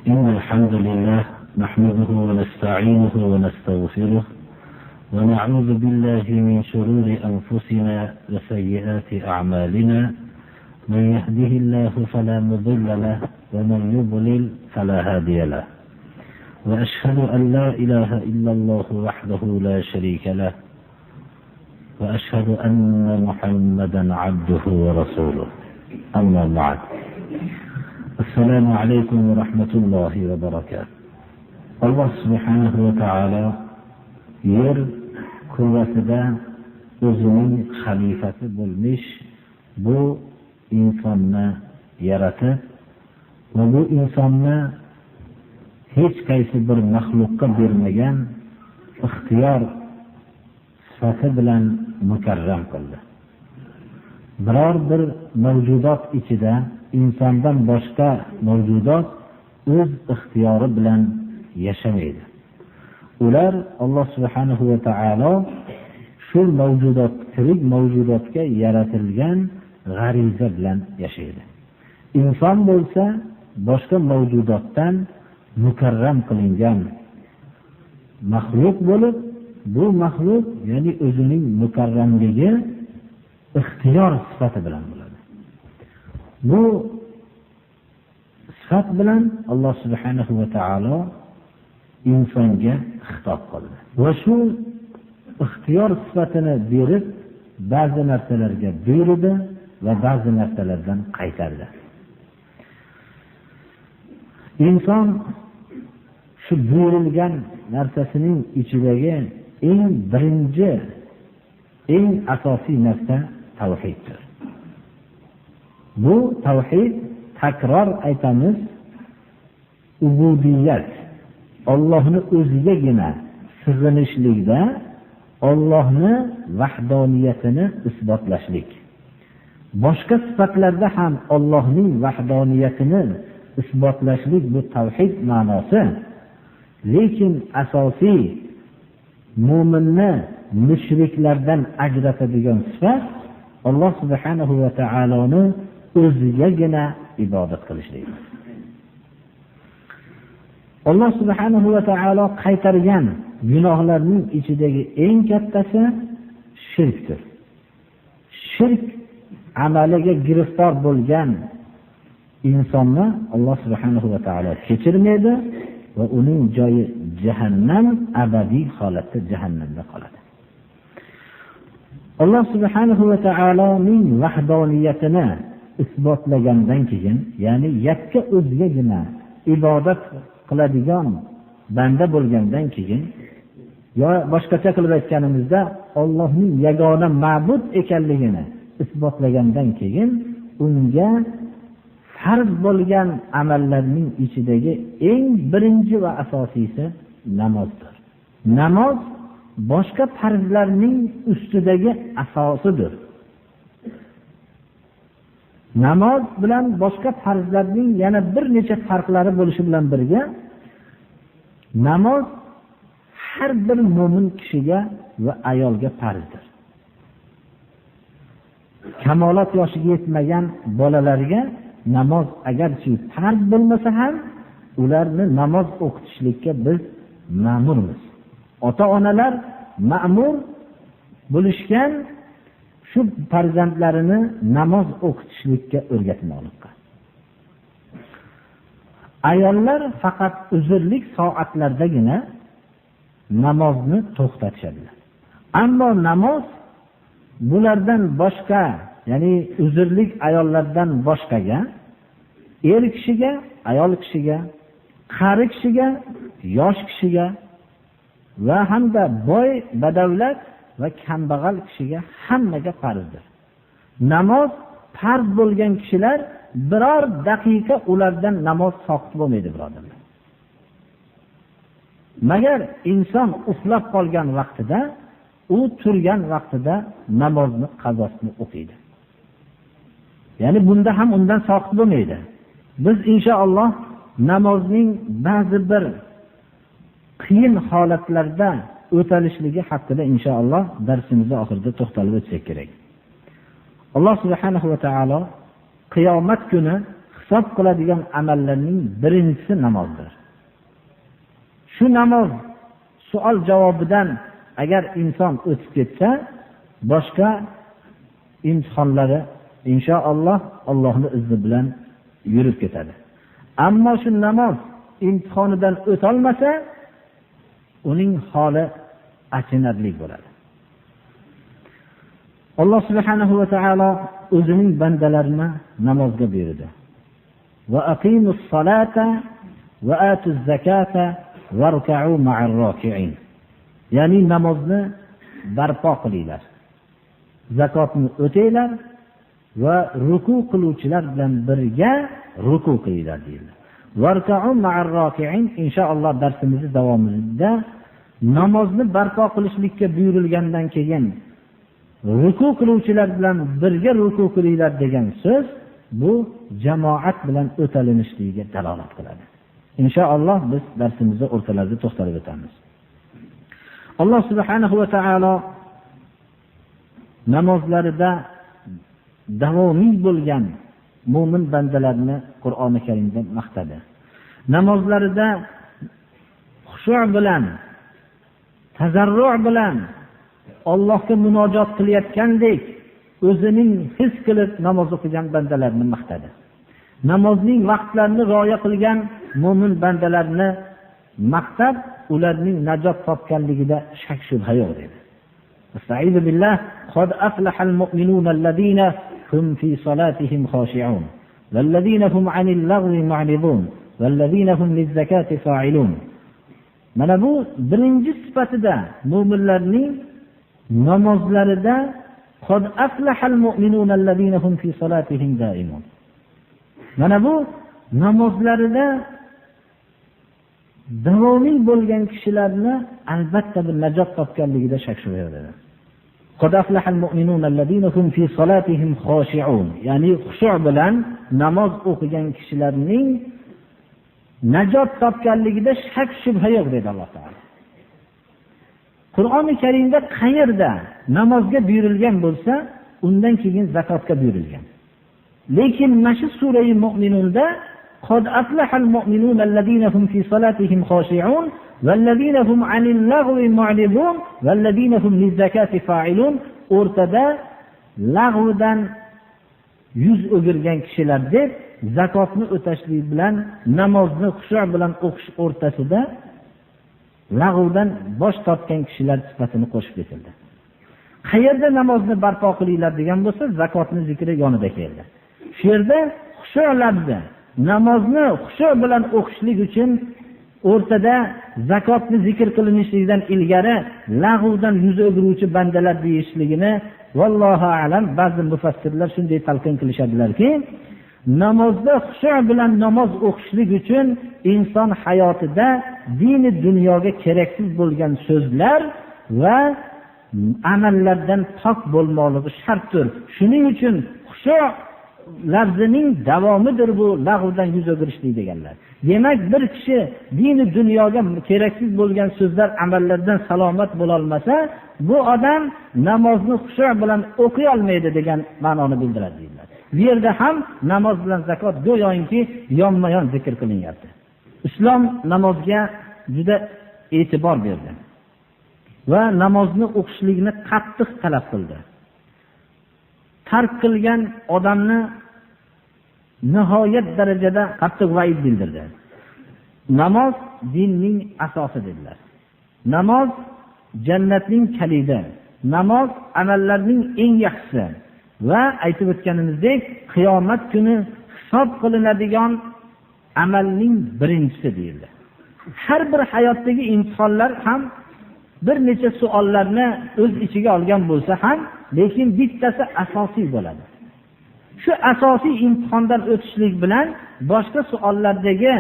إن الحمد لله نحمده ونستعينه ونستغفره ونعوذ بالله من شرور أنفسنا وسيئات أعمالنا، من يهده الله فلا مضل له ومن يضلل فلا هادي له، وأشهد أن لا إله إلا الله وحده لا شريك له، وأشهد أن محمدا عبده ورسوله. أما بعد، السلام عليكم ورحمة الله وبركاته. Alloh subhanahu va taolo yer kurrasida o'zining xalifasi bo'lmish bu insonni yaratib va bu insonni hech qaysi bir maxluqqa bermagan ixtiyor sifati bilan mukarram qildi. Biror bir mavjudot ichida insondan boshqa mavjudot o'z ixtiyori bilan yashamaydi. Ular Alloh subhanahu va taolo shu mavjudot, tirik mavjudotga yaratilgan g'ariza bilan yashaydi. Inson bo'lsa boshqa mavjudotdan mukarram qilingan maxluq bo'lib, bu maxluq, ya'ni o'zining mukarramligi ixtiyor sifati bilan bo'ladi. Bu sifat bilan Alloh subhanahu va taolo insonga xitob qildi va shu ixtiyor sifatini berib, ba'zi narsalarga buyurdi va ba'zi narsalardan qaytardi. Inson shu buyurilgan narsasining ichidagi eng birinchi, eng asosiy narsa tavhiddir. Bu tavhid, takror aytamiz, ubudiyat, Allohni o'zigagina sig'inishlikda Allohni vahdoniyatini isbotlashlik. Boshqa sifatlarda ham Allohning vahdoniyatini isbotlashlik bu tavhid ma'nosi. Lekin asosiy mo'minni mushriklardan ajratadigan sifat Alloh subhanahu va taoloni o'zigagina ibodat qilishlik. Alloh subhanahu va taolo qaytargan gunohlarning ichidagi eng kattasi shirkdir. Shirk amaliga giriftor bo'lgan insonni Alloh subhanahu va taolo kechirmaydi va uning joyi jahannam, abadiy holatda jahannamda qoladi. Alloh subhanahu va taoloning vahdoniyatini isbotlagandan keyin, ya'ni yakka o'zigagina ibodat qiladigan banda bo'lgandan keyin, yo boshqacha qilib aytganimizda Allohning yagona ma'bud ekanligini isbotlagandan keyin unga farz bo'lgan amallarning ichidagi eng birinchi va asosiysi namozdir. Namoz boshqa farzlarning ustidagi asosidir. Namoz bilan boshqa farzlarning yana bir necha farqlari bo'lishi bilan birga namoz har bir mo'min kishiga va ayolga farzdir. Kamolot yoshiga yetmagan bolalarga namoz agarchi farz bo'lmasa ham ularni namoz o'qitishlikka biz ma'murmiz. Ota-onalar ma'mur bo'lishgan shu farzandlarini namoz o'qitishlikka o'rgatmoqlikqa. Ayollar faqat uzrlik soatlardagina namozni to'xtatishadilar. Ammo namoz bulardan boshqa, ya'ni uzrlik ayollardan boshqaga, er kishiga, ayol kishiga, qari kishiga, yosh kishiga va hamda boy, badavlat va kambag'al kishiga hammaga farzdir. Namoz farz bo'lgan kishilar biror daqiqa ulardan namoz soqit bo'lmaydi, birodarlar. Magar inson uxlab qolgan vaqtida, u turgan vaqtida namozni qazosini o'qiydi. Ya'ni bunda ham undan soqit bo'lmaydi. Biz inshaalloh namozning ba'zi bir qiyin holatlarda o'talishligi haqida inshaalloh darsimizni oxirida to'xtalib o'tsak kerak. Alloh subhanahu va taolo qiyomat kuni hisob qiladigan amallarning birinchisi namozdir. Shu namoz savol javobidan agar inson o'tib ketsa, boshqa imtihonlari inshaalloh Allohning izni bilan yurib ketadi. Ammo shu namoz imtihonidan o'tolmasa, uning holi achinarli bo'ladi. Alloh subhanahu va taolo o'zining bandalarini namozga buyurdi. Va aqimus salata va atuz zakata warka'u ma'ar roki'in. Ya'ni namozni barpo qilinglar. Zakotni o'tanglar va ruku qiluvchilar bilan birga ruku qilinglar deyildi. Warka'u ma'ar roki'in inshaalloh darsimiz davomida namozni barpo qilishlikka buyurilgandan keyin ruku qiluvchilar bilan birga ruku qilinglar degan so'z bu jamoat bilan o'talinishligiga dalolat qiladi. Inshaalloh biz darsimizda o'rtalarda to'xtalib o'tamiz. Alloh subhanahu va taolo namozlarida davomiy bo'lgan mo'min bandalarni Qur'oni Karimda maqtadi. Namozlarida xushu' bilan, tazarru' bilan Allohga munojot qilayotgandek o'zining his qilib namoz o'qigan bandalarni maqtadi. Namozning vaqtlarini rioya qilgan mo'min bandalarni maqtab, ularning najot topganligida shak shubha yo'q dedi. Astaizu billah, qad aflahal mu'minuna allazina hum fi salatihim khashi'un vallazina hum 'anil lagwi mu'ridun vallazina hum liz-zakati fa'ilun. Mana bu birinchi sifatida mo'minlarning namozlarida qad aflahal mu'minuna allazina hum fi salatihim da'imun. Mana bu namozlarida davomiy bo'lgan kishilarni albatta bir najot topganligida shak shubha yo'q dedi. Qad aflahal mu'minuna allazina hum fi salatihim khashi'un. Ya'ni xushu' bilan namoz o'qigan kishilarning najot topganligida shak shubha yo'q dedi Alloh taolo. Qur'oni Karimda qayerda namozga buyurilgan bo'lsa, undan keyin zakotga buyurilgan. Lekin mana shu sura-i Mu'minunda qad aflahal mu'minuna allazina hum fi salatihim khashi'un vallazina hum 'anil lagwi mu'ridun vallazina hum liz-zakati fa'ilun o'rtada lag'vdan yuz o'girgan kishilar deb zakotni o'tashlik bilan namozni xushu' bilan o'qish o'rtasida lag'vdan bosh tortgan kishilar sifatini qo'shib ketildi. Qayerda namozni barpo qilinglar degan bo'lsa, zakotni zikri yonida keldi. Shu yerda xushu' lafzi namozni xushu' bilan o'qishlik uchun o'rtada zakotni zikr qilinishligidan ilgari lag'vdan yuz o'giruvchi bandalar deyishligini vallohu a'lam ba'zi mufassirlar shunday talqin qilishadilarki, namozda xushu' bilan namoz o'qishlik uchun inson hayotida dini dunyoga keraksiz bo'lgan so'zlar va amallardan pok bo'lmoqligi shartdir. Shuning uchun xushu' lafzining davomidir bu lag'vdan yuz o'girishlik deganlar. Demak, bir kishi dini dunyoga keraksiz bo'lgan so'zlar, amallardan salomat bo'la olmasa, bu odam namozni xushu' bilan o'qiy olmaydi degan ma'noni bildiradi deydilar. Bu yerda ham namoz bilan zakot go'yoki yonma-yon zikr qilinyapti. Islom namozga juda e'tibor berdi va namozni o'qishlikni qattiq talab qildi. Tark qilgan odamni nihoyat darajada qattiq va'id bildirdi. Namoz dinning asosi dedilar. Namoz jannatning kalidi, namoz amallarning eng yaxshisi va aytib o'tganimizdek qiyomat kuni hisob qilinadigan amalning birinchisi deyildi. Har bir hayotdagi imtihonlar ham bir necha savollarni o'z ichiga olgan bo'lsa ham, lekin bittasi asosiy bo'ladi. Shu asosiy imtihondan o'tishlik bilan boshqa savollardagi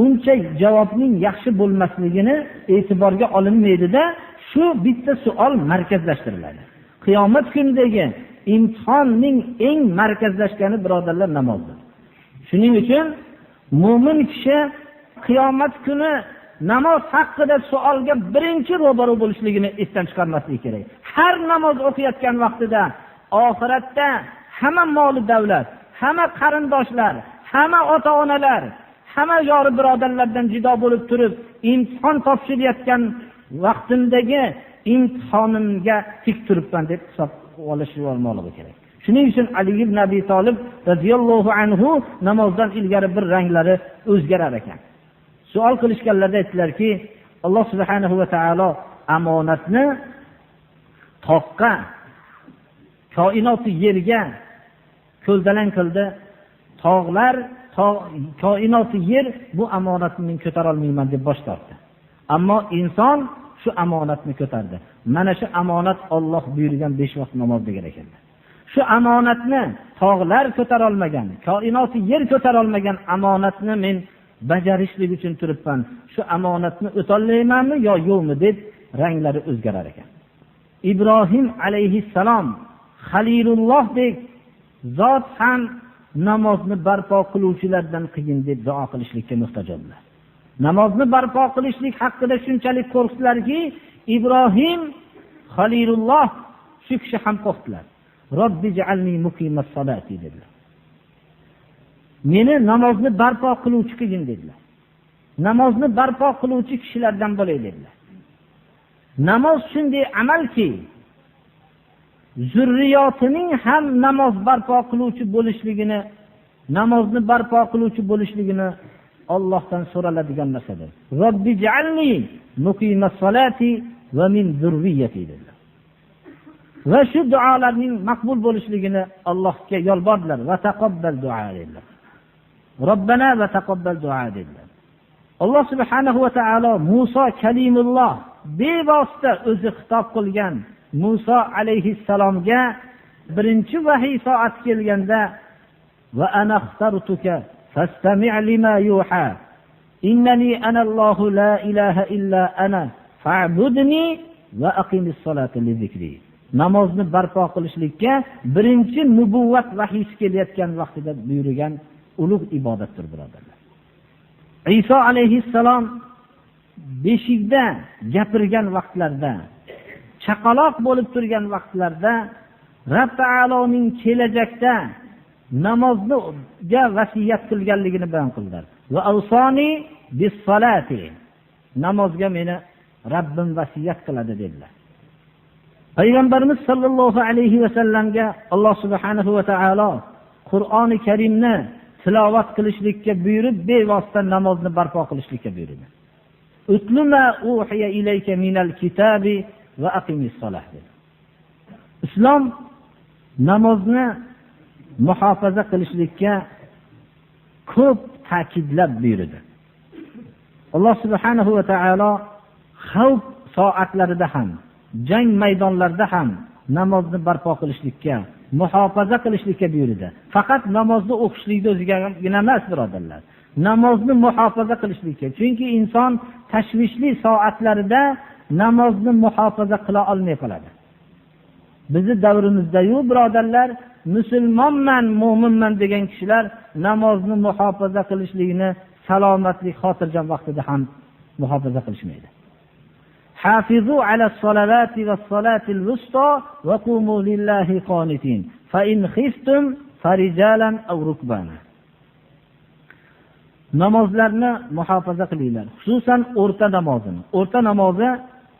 uncha javobning yaxshi bo'lmasligini e'tiborga olinmaydida, shu bitta savol markazlashtiriladi. Qiyomat kunidagi imtihonning eng markazlashgani birodarlar namozdir. Shuning uchun mo'min kishi qiyomat kuni namoz haqida savolga birinchi ro'baro bo'lishligini esdan chiqarmasligi kerak. Har namoz o'qiyotgan vaqtida oxiratda hamma moli davlat, hamma qarindoshlar, hamma ota-onalar, hamma yori birodarlardan judo bo'lib turib imtihon topshirayotgan vaqtimdagi imtihonimga tik turibman deb hisob olishmoqligi kerak. Shuning uchun Ali ibn Abi Talib radhiyallohu anhu namozdan ilgari bir ranglari o'zgarar ekan. Suol qilishganlarda aytdilarki, Alloh subhanahu va taolo omonatni toqqa, koinoti yerga ko'ldalang qildi. Tog'lar, koinoti yer bu omonatni men ko'tara olmayman deb bosh tortdi. Ammo inson shu omonatni ko'tardi. Mana shu omonat Alloh buyurgan 5 vaqt namoz degan ekanlar. Shu omonatni tog'lar ko'tara olmagan, koinoti yer ko'tara olmagan omonatni men bajarishlik uchun turibman. Shu omonatni o'tolmaymanmi yo yo'qmi deb ranglari o'zgarar ekan. Ibrohim alayhissalom Xalilullohdek zot ham namozni barpo qiluvchilardan qilgin deb duo qilishlikka muhtoj bo'ldilar. Namozni barpo qilishlik haqida shunchalik qo'rqdilarki, Ibrohim Xalilulloh shu kishi ham qo'rqdilar. Robbi ja'alni muqimas solati dedilar. Meni namozni barpo qiluvchi qilgin dedilar. Namozni barpo qiluvchi kishilardan bo'lay dedilar. Namoz shunday amalki, zurriyotining ham namoz barpo qiluvchi bo'lishligini, namozni barpo qiluvchi bo'lishligini Allohdan so'raladigan narsadir. Robbi ja'alni muqimas solati va min zurriyati dedilar. Va shu duolarning maqbul bo'lishligini Allohga yolbordilar. Va taqabbal duo dedilar. Robbana va taqabbal duo dedilar. Alloh subhanahu va taolo Musa kalimulloh bevosita o'zi xitob qilgan Musa alayhissalomga birinchi vahiy soati kelganda va ana axtartuka fastami' lima yuha innani ana Allohu la ilaha illa ana fa'budni va aqimis solata li zikri. Namozni barpo qilishlikka birinchi nubuvvat vahiysi kelayotgan vaqtida buyurgan ulug' ibodatdir, birodarlar. Iso alayhissalom beshikda gapirgan vaqtlarda, chaqaloq bo'lib turgan vaqtlarda Rabb taoloning kelajakda namozga vasiyat qilganligini bayon qildilar. Va awsoni bis-solati. Namozga meni Rabbim vasiyat qiladi dedilar. Payg'ambarimiz sollallohu alayhi va sallamga Alloh subhanahu va taolo Qur'oni Karimni tilovat qilishlikka buyurib, bevosita namozni barpo qilishlikka buyurdi. Utlu ma uhiya ilayka minal kitabi va aqimis solah dedi. Islom namozni muhofaza qilishlikka ko'p ta'kidlab buyurdi. Alloh subhanahu va taolo xavf soatlarida ham, jang maydonlarida ham namozni barpo qilishlikka, muhofaza qilishlikka buyurdi. Faqat namozni o'qishlikda o'zigagina emas, birodarlar. Namozni muhofaza qilishlikka. Chunki inson tashvishli soatlarida namozni muhofaza qila olmay qoladi. Bizi davrimizda-yu birodarlar, musulmonman, mo'minman degan kishilar namozni muhofaza qilishlikni salomatlik, xotirjam vaqtida ham muhofaza qilishmaydi. Hafizu ala-solavati vas-salatil wusta va qumu lillahi qonitin. Fa in xiftum farijalan aw rukbana. Namozlarni muhofaza qilinglar, xususan o'rta namozini. O'rta namozi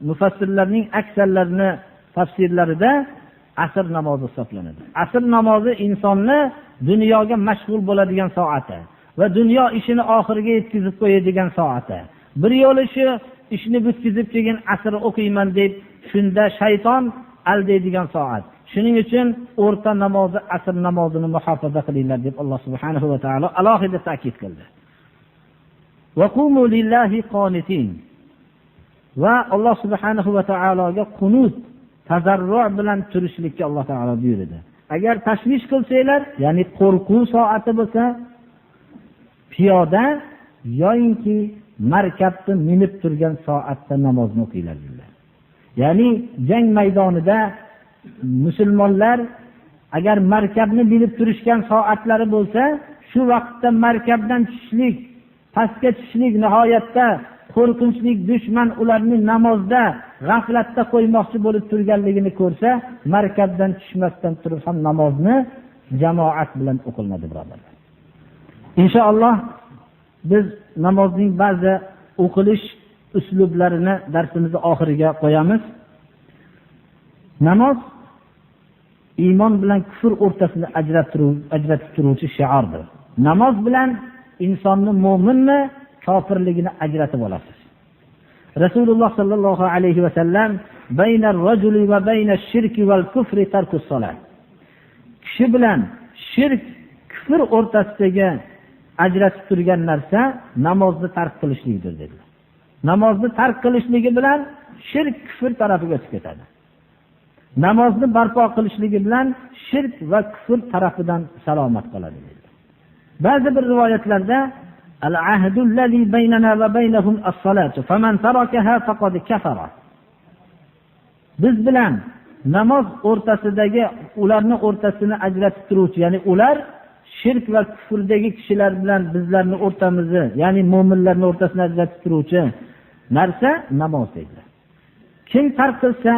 mufassirlarning aksarlarini tafsirlarida asr namozi hisoblanadi. Asr namozi insonni dunyoga mashg'ul bo'ladigan soati va dunyo ishini oxiriga yetkazib qo'yadigan soati. Bir yo'li shu ishni bitkazib keyin asr o'qiyman deb shunda shayton aldaydigan soat. Shuning uchun o'rta namozi, asr namozini muhofaza qilinglar deb Alloh subhanahu va taolo alohida ta'kid qildi. Va qumu lillahi qonitin. Va Alloh subhanahu va taologa qunut, tazarru' bilan turishlikka Alloh taolo buyurdi. Agar tashvish qilsanglar, ya'ni qo'rquv soati bo'lsa, piyoda yoinki markabni minib turgan soatda namozni o'qinglar dedilar. Ya'ni jang maydonida musulmonlar agar markabni minib turishgan soatlari bo'lsa, shu vaqtda markabdan tushishlik, pastga tushishlik nihoyatda qo'rqinchli, dushman ularni namozda g'aflatda qo'ymoqchi bo'lib turganligini ko'rsa, markabdan tushmasdan turib ham namozni jamoat bilan o'qilinadi, birodarlar. Inshaalloh biz namozning ba'zi o'qilish uslublarini darsimizni oxiriga qo'yamiz. Namoz iymon bilan kufr o'rtasini ajratib turuvchi shiordir. Namoz bilan insonni mo'minmi, kofirligini ajratib olasiz. Rasululloh sallallohu alayhi va sallam baynar rajuli va baynash shirki val kufri tarkus solat. Kishi bilan shirk, kufr o'rtasidagi ajratib turgan narsa namozni tark qilishlikdir dedilar. Namozni tark qilishligi bilan shirk, kufr tarafiga o'tib ketadi. Namozni barpo qilishligi bilan shirk va kufr tarafidan salomat qoladi dedilar. Ba'zi bir rivoyatlarda al-ahdu allazi baynana va baynahum as-salatu faman tarakaha faqad kafara. Biz bilan namoz o'rtasidagi ularni o'rtasini ajratib turuvchi, ya'ni ular shirk va kufrdagi kishilar bilan bizlarni o'rtamizni, ya'ni mo'minlarning o'rtasini ajratib turuvchi narsa namoz dedilar. Kim tark qilsa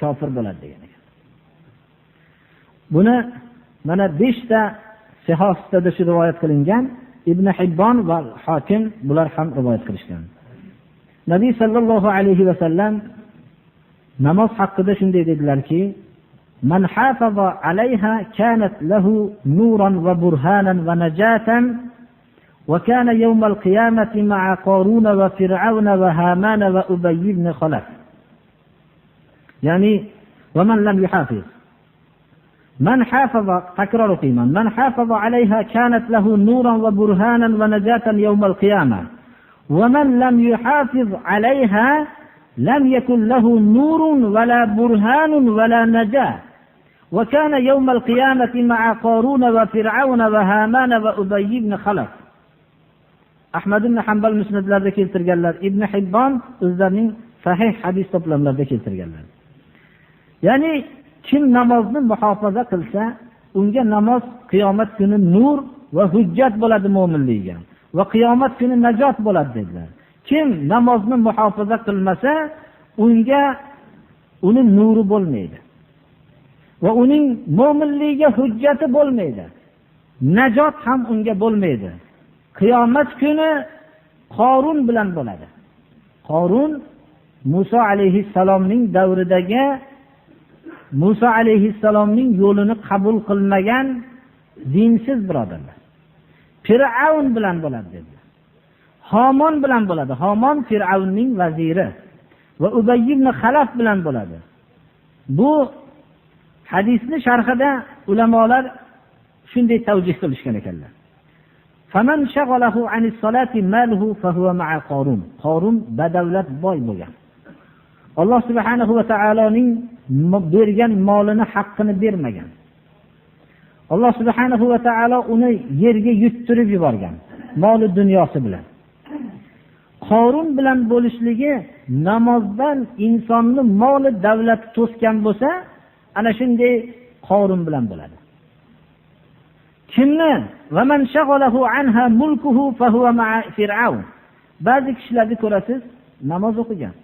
kofir bo'ladi degan ekan. Buni mana 5 ta sahihda shu rivoyat qilingan. Ibn Hibbon va Hokim bular ham rivoyat qilishgan. Nabiy sallallohu alayhi va sallam namoz haqida shunday dedilarki: "Man hafaza alayha kanat lahu nuran va burhanan va najatan va kana yawm al-qiyamati ma'a Qarun va Fir'aun va Haman va Ubay ibn Khalaf." Ya'ni va man lam yuhafiz. Man hafaza, takror o'qiyman. Man hafaza alayha kanat lahu nuran va burhanan va najatan yawm al-qiyamah. Va man lam yuhafiz alayha lam yakun lahu nurun va la burhanun va la najah. Va kana yawm al-qiyamati ma'a Qarun va Fir'aun va Haman va Ubay ibn Khalaf. Ahmad ibn Hanbal musnadlarida keltirganlar, Ibn Hibbon o'zlarining sahih hadis to'plamlarida keltirganlar. Ya'ni kim namozni muhofaza qilsa, unga namoz qiyomat kuni nur va hujjat bo'ladi mo'minligiga va qiyomat kuni najot bo'ladi dedilar. Kim namozni muhofaza qilmasa, unga uni nuri bo'lmaydi va uning mo'minligiga hujjati bo'lmaydi. Najot ham unga bo'lmaydi. Qiyomat kuni Qorun bilan bo'ladi. Qorun Musa alayhissalomning davridagi Musa alayhissalomning yo'lini qabul qilmagan dinsiz birodarlar. Fir'avn bilan bo'ladi dedilar. Homon bilan bo'ladi. Homon Fir'avnning vaziri va Ubay ibn Xalaf bilan bo'ladi. Bu hadisni sharhida ulamolar shunday tavjih qilishgan ekanlar. Faman shaghalahu anis salati maluhu fahuwa ma'a Qarun. Qarun badavlat boy bo'lgan. Alloh subhanahu va taoloning bergan molini haqqini bermagan. Alloh subhanahu va taolo uni yerga yuttirib yuborgan moli dunyosi bilan. Qorun bilan bo'lishligi namozdan insonni moli davlati to'sgan bo'lsa, ana shunday Qorun bilan bo'ladi. Kimni va man shaghalahu anha mulkuhu fahuwa ma'a Fir'aun. Ba'zi kishilarni ko'rasiz, namoz o'qigan.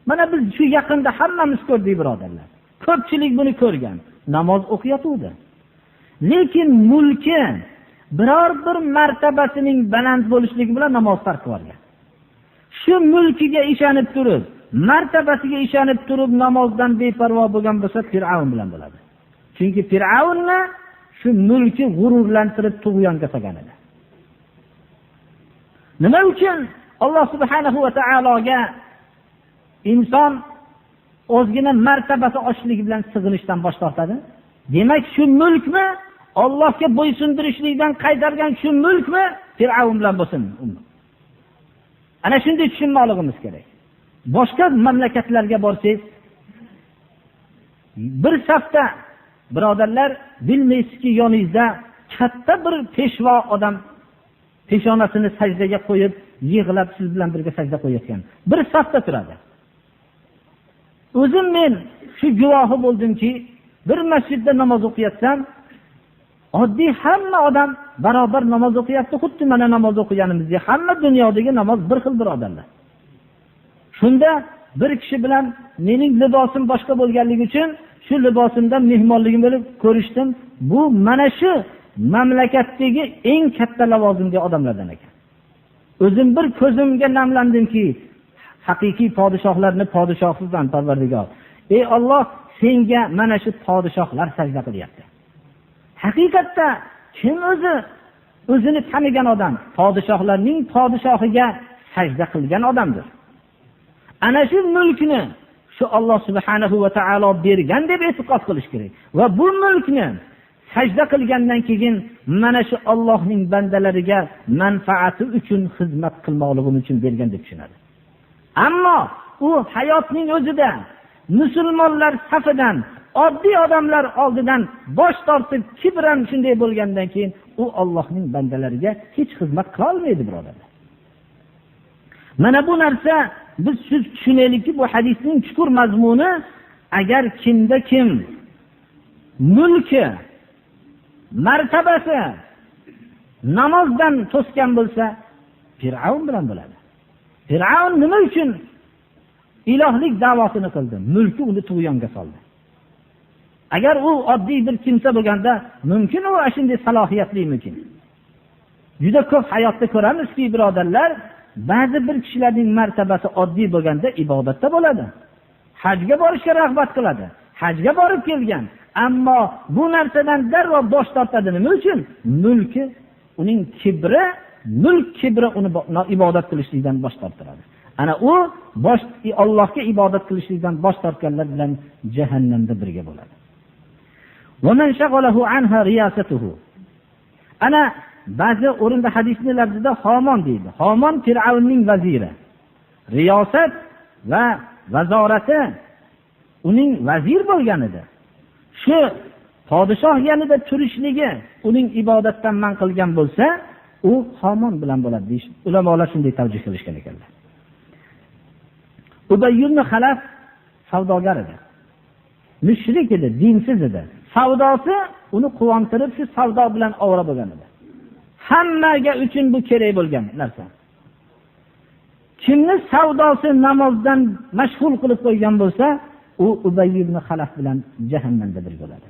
Mana biz shu yaqinda hammamiz ko'rdik birodarlar. Ko'pchilik buni ko'rgan. Namoz o'qiyotdi. Lekin mulki biror bir martabasining baland bo'lishligi bilan namoz tark qilgan. Shu mulkiga ishonib turib, martabasiga ishonib turib namozdan beparvo bo'lgan bo'lsa, Fir'avn bilan bo'ladi. Chunki Fir'avnni shu mulki g'ururlantirib tug'yonga solgan edi. Nima uchun Alloh subhanahu va taologa inson o'zgina martabasi oshishligi bilan sig'inishdan bosh tortadi? Demak, shu mulkmi Allohga bo'ysundirishlikdan qaytargan shu mulkmi Fir'avn bilan bo'lsin. Ana shunday tushunmoqligimiz kerak. Boshqa mamlakatlarga borsangiz, bir safda birodarlar bilmaysizki yoningizda katta bir peshvo odam peshonasini sajdaga qo'yib, yig'lab siz bilan birga sajda qo'yayotgan. Bir safda turadi. O'zim men shu guvohi bo'ldimki, bir masjidda namoz o'qiyotsam, oddiy hamma odam barobar namoz o'qiyapti, xuddi mana namoz o'qiganimizdek hamma dunyodagi namoz bir xil birodarlar. Shunda bir kishi bilan mening libosim boshqa bo'lganligi uchun shu Shu libosimdan mehmonligim bo'lib ko'rishdim. Bu mana shu mamlakatdagi eng katta lavozimga odamlardan ekan. O'zim bir ko'zimga namlandimki, haqiqiy podshohlarni podshohisisan Parvardigor. Ey Alloh, senga mana shu podshohlar sajda qilyapti. Haqiqatda kim o'zi o'zini tanigan odam, podshohlarning podshohiga sajda qilgan odamdir. Ana shu mulkni shu Alloh subhanahu va taolo bergan deb e'tiqod qilish kerak. Va bu mulkni sajda qilgandan keyin mana shu Allohning bandalariga manfaati uchun xizmat qilmoqligim uchun bergan deb tushunadi. Ammo u hayotning o'zida musulmonlar safidan, oddiy odamlar oldidan bosh tortib kibran shunday bo'lgandan keyin u Allohning bandalariga hech xizmat qila olmaydi, birodarlar. Mana bu narsa biz shu tushunaylikki, bu hadisning chuqur mazmuni, agar kimda kim mulki, martabasi namozdan to'sgan bo'lsa, Fir'avn bilan bo'ladi. Fir'avn nima uchun ilohlik da'vosini qildi? Mulki uni tug'yonga soldi. Agar u oddiy bir kimsa bo'lganda, mumkin u shunday salohiyatli mumkin. Juda ko'p hayotda ko'ramizki, birodarlar, ba'zi bir kishilarning martabasi oddiy bo'lganda ibodatda bo'ladi. Hajga borishga rag'bat qiladi. Hajga borib kelgan, ammo bu narsadan darrov bosh tortadi. Nima uchun? Mulki, uning kibri, mulk kibri uni ibodat qilishlikdan bosh torttiradi. Ana u bosh Allohga ibodat qilishlikdan bosh tortganlar bilan jahannamda birga bo'ladi. ومن شغله عنها رياسته. Ana ba'zi o'rinda hadisni lafzida Homon deydi. Homon Fir'avnning vaziri. Riyosat va vazorati uning vazir bo'lgan edi. Shu podshoh yanida turishligi uning ibodatdan man qilgan bo'lsa, u Homon bilan bo'ladi deyish ulamolar shunday tavjih qilishgan ekanlar. Ubay ibn Xalaf savdogar edi. Mushrik edi, dinsiz edi. Savdosi uni quvontirib, shu savdo bilan ovora bo'lgan edi. Hammaga uchun bu kerak bo'lgan narsa. Kimni savdosi namozdan mashg'ul qilib qo'ygan bo'lsa, u Ubay ibn Xalaf bilan jahannamda bir bo'ladi.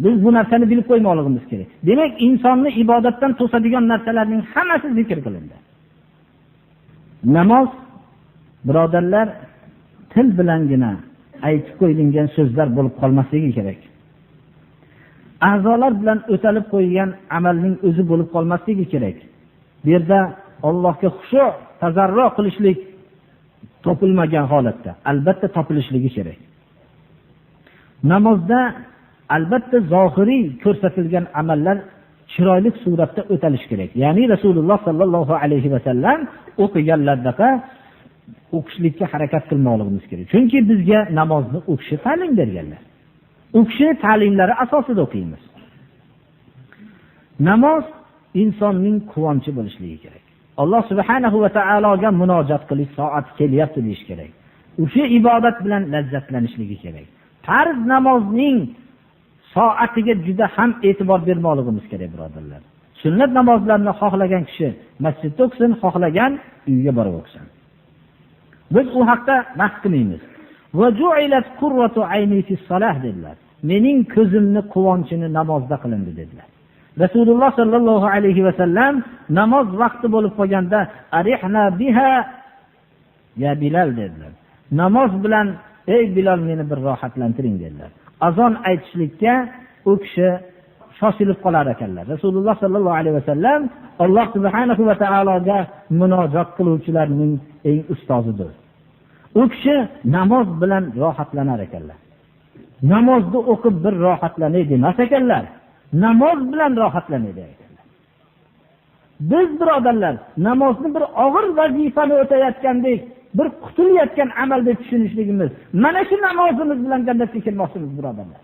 Biz bu narsani bilib qo'ymoqligimiz kerak. Demak, insonni ibodatdan to'sadigan narsalarning hammasi zikr qilindi. Namoz, birodarlar, til bilangina aytib qo'yilgan so'zlar bo'lib qolmasligi kerak. A'zolar bilan o'talib qo'yilgan amalning o'zi bo'lib qolmasligi kerak. Bu yerda Allohga xushu, tazarru qilishlik topilmagan holatda albatta topilishligi kerak. Namozda albatta zohiriy ko'rsatilgan amallar chiroyli suratda o'talishi kerak. Ya'ni Rasululloh sallallohu alayhi va sallam o'qiganlardaqa o'qishlikka harakat qilmoqligimiz kerak. Chunki bizga namozni u kishi ta'lim berganlar. U kishi ta'limlari asosida o'qiymiz. Namoz insonning quvonchi bo'lishligi kerak. Alloh subhanahu va taologa munojat qilish soati kelyapti deyish kerak. O'sha ibodat bilan lazzatlanishligi kerak. Farz namozning soatiga juda ham e'tibor bermoqligimiz kerak, birodarlar. Sunnat namozlarini xohlagan kishi masjidda o'qisin, xohlagan uyga borib o'qisin. Biz u haqda bahs qilmaymiz. وجعلت قرة عيني في الصلاة dedilar. Mening ko'zimni quvonchini namozda qilindi dedilar. Rasululloh sallallohu alayhi va sallam namoz vaqti bo'lib qolganda أرحنا بها يا بلال dedilar. Namoz bilan, ey Bilol, meni bir rohatlantiring dedilar. Azon aytishlikka u kishi shoshilib qolar ekanlar. Rasululloh sallallohu alayhi vasallam Alloh subhanahu va taologa munojat qiluvchilarning eng ustozidir. U kishi namoz bilan rohatlanar ekanlar. Namozni o'qib bir rohatlanay demas ekanlar. Namoz bilan rohatlanay ekanlar. Biz, birodarlar, namozni bir og'ir vazifani o'tayotgandek, bir qutulayotgan amal deb tushunishligimiz, mana shu namozimiz bilan jannatga kirmoqchimiz, birodarlar.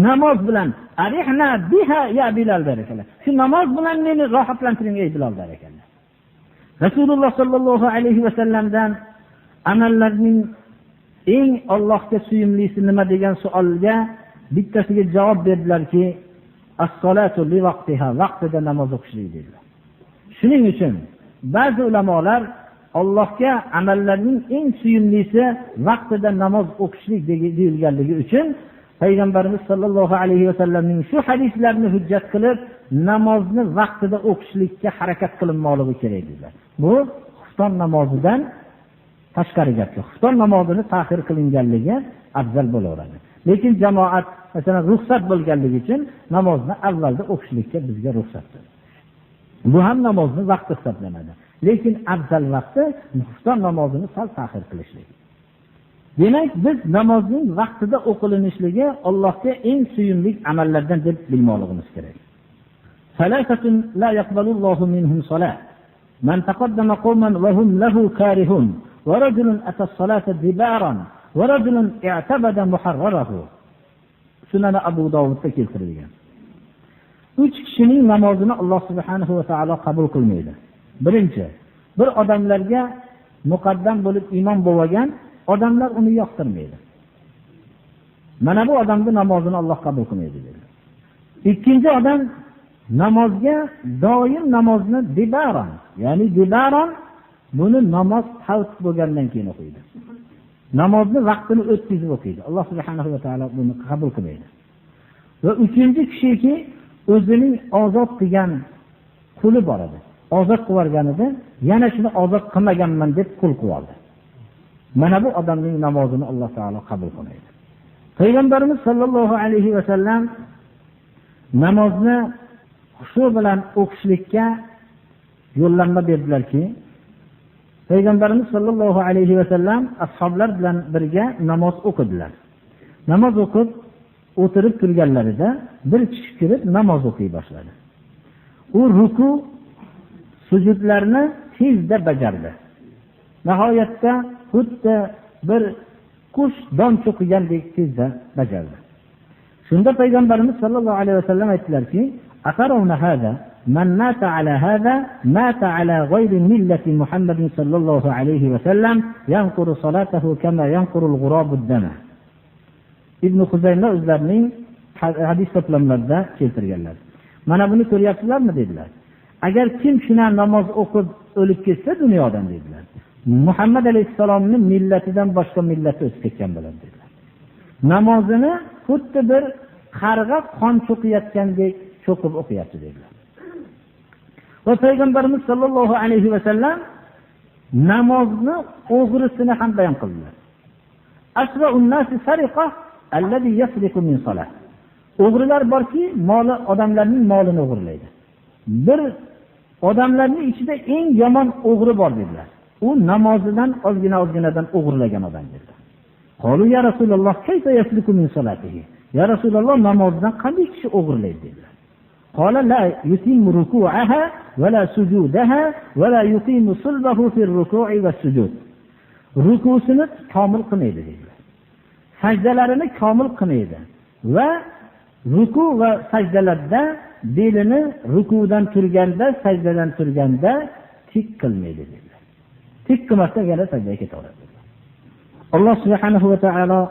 Namoz bilan أرحنا بها يا بلال der ekanlar. Shu namoz bilan meni rohatlantiring, ey Bilol der ekanlar. Rasululloh sollallohu alayhi vasallamdan amallarning eng Allohga suyumlisi nima degan savolga bittasiga javob berdilarki, الصلاة لوقتها, vaqtida namoz o'qishlik dedilar. Shuning uchun ba'zi ulamolar Allohga amallarning eng suyumlisi vaqtida namoz o'qishlik deyilganligi uchun Payg'ambarimiz sollallohu alayhi vasallamning shu hadislarini hujjat qilib, namozni vaqtida o'qishlikka harakat qilinmoqligi kerak dedilar. Bu xufton namozidan tashqari gap. Xufton namozini ta'xir qilinganligi afzal bo'laveradi. Lekin jamoat masalan ruxsat bo'lganligi uchun namozni avvalda o'qishlikka bizga ruxsatdir. Bu ham namozni vaqti hisoblanadi. Lekin afzal vaqti xufton namozini sal ta'xir qilishlik. Demak, biz namozning vaqtida o'qilinishligi Allohga eng suyumli amallardan deb bilmoqligimiz kerak. Salasatun la yaqbalullohu minhum salat. Man taqaddama qawman wa hum lahu karihun wa rajulun ata as-salata dibaran wa rajulun i'tabada muharrarahu. Sunan Abu Dovudda keltirilgan. 3 kishining namozini Alloh subhanahu va taolo qabul qilmaydi. Birinchi, bir odamlarga muqaddam bo'lib imom bo'lgan odamlar uni yoqtirmaydi. Mana bu odamning namozini Alloh qabul qilmaydi dedi. Ikkinchi odam namozga doim namozni dibaran, ya'ni dibaran buni namoz favt bo'lgandan keyin o'qiydi. Namozni vaqtini o'tkazib o'qiydi. Alloh subhanahu va taolo buni qabul qilmaydi. Va uchinchi kishiki o'zining ozod qilgan quli bor edi. Ozod qilib yuborganida yana shuni ozod qilmaganman deb qul qilib oldi. Mana bu odamning namozini Alloh taolo qabul qilmaydi. Payg'ambarimiz sollallohu alayhi va sallam namozni xushu bilan o'qishlikka yo'llanma berdilarki, Payg'ambarimiz sollallohu alayhi va sallam ashoblar bilan birga namoz o'qidilar. Namoz o'qib o'tirib turganlarida bir kishi kirib namoz o'qiy boshladi. U ruku sujudlarni tezda bajardi. Nihoyatda xuddi bir qush don cho'qigandek tezda bajardi. Shunda Payg'ambarimiz sollallohu alayhi vasallam aytdilarki: "Aqaruna hada man mata ala hada mata ala ghayri millati Muhammadin sallallohu alayhi vasallam yanquru salatahu kama yanquru al-ghurabu ad-dama." Ibn Xuzayma o'zlarining hadis to'plamlarida keltirganlar. Mana buni ko'ryapsizlarmi dedilar. Agar kim shuna namoz o'qib o'lib ketsa dunyodan dedilar. Muhammad alayhissalomning millatidan boshqa millatga o'tib ketgan bo'ladi dedilar. Namozini xuddi bir qarg'a qon cho'qiyotgandek cho'qib o'qiyapti dedilar. Va Payg'ambarimiz sollallohu alayhi va sallam namozni o'g'risini ham bayon qildilar. Asra'un nasi sariqa allazi yasriqu min salah. O'g'rilar borki, moli odamlarning molini o'g'irlaydi. Bir odamlarning ichida eng yomon o'g'ri bor dedilar. U namozidan ozgina-ozginadan o'g'irlagan odam dedilar. Qalu ya Rasululloh kayfa yasriqu min salatihi? Ya Rasululloh namozidan qanday kishi o'g'irlaydi dedilar. Qala la yutimmu ruku'aha va la sujudaha va la yuqimu sulbahu fi ruku'i va sujud. Rukusini komil qilmaydi dedilar. Sajdalarini komil qilmaydi va ruku va sajdalarda belini rukudan turganda, sajdadan turganda tik qilmaydi dedilar. Tik qilmasdan yana sajdaga ketaveradi. Alloh subhanahu va taolo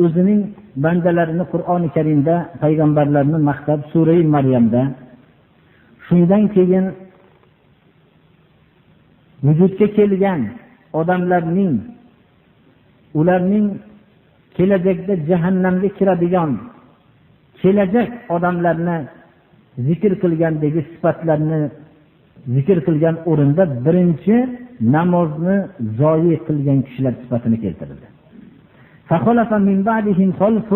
o'zining bandalarini Qur'oni Karimda payg'ambarlarni maqtab sura Maryamda, shundan keyin vujudga kelgan odamlarning ularning kelajakda jahannamga kiradigan kelajak odamlarni zikr qilgandagi sifatlarni zikr qilgan o'rinda birinchi namozni zoyi qilgan kishilar sifatini keltirdi. فخلف من بعدهم خلف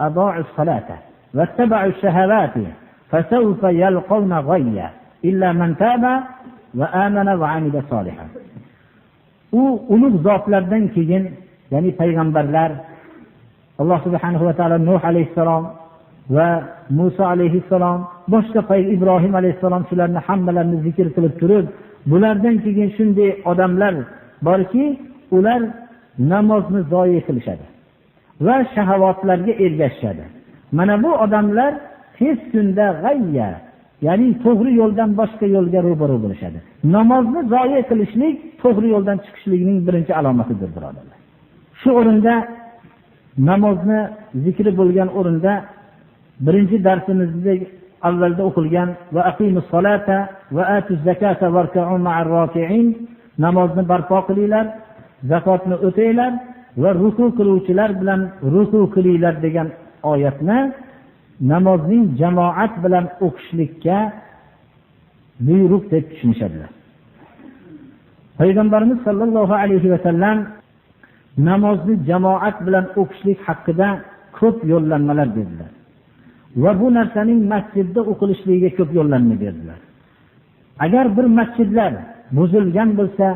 أضاعوا الصلاة واتبعوا الشهوات فسوف يلقون غيا إلا من تاب وآمن وعمل صالحا. U ulug' zotlardan keyin, ya'ni payg'ambarlar, Alloh subhanahu va taolo Nuh alayhissalom va Musa alayhissalom, boshqa Ibrohim alayhissalom, shularni hammalarini zikr qilib turib, bulardan keyin shunday odamlar borki, ular namozni zoyi qilishadi va shahovatlarga ergashishadi. Mana bu odamlar tez kunda g'ayya, ya'ni to'g'ri yo'ldan boshqa yo'lga ro'baro bo'lishadi. Namozni zoyi qilishlik to'g'ri yo'ldan chiqishlikning birinchi alomatidir, birodarlar. Shu o'rinda namozni zikri bo'lgan o'rinda birinchi darsimizda avvalda o'qilgan va aqimus solata va atuz zakata varka'u ma'ar roki'in Namozni barpo qilinglar, zakotni o'tanglar va ruku qiluvchilar bilan ruku qilinglar degan oyatni namozning jamoat bilan o'qishlikka buyruq deb tushunishadilar. Payg'ambarimiz sallallohu alayhi va sallam namozni jamoat bilan o'qishlik haqida ko'p yo'llanmalar berdilar. Va bu narsaning masjidda o'qilishligiga ko'p yo'llanma berdilar. Agar bir masjidlar buzilgan bo'lsa,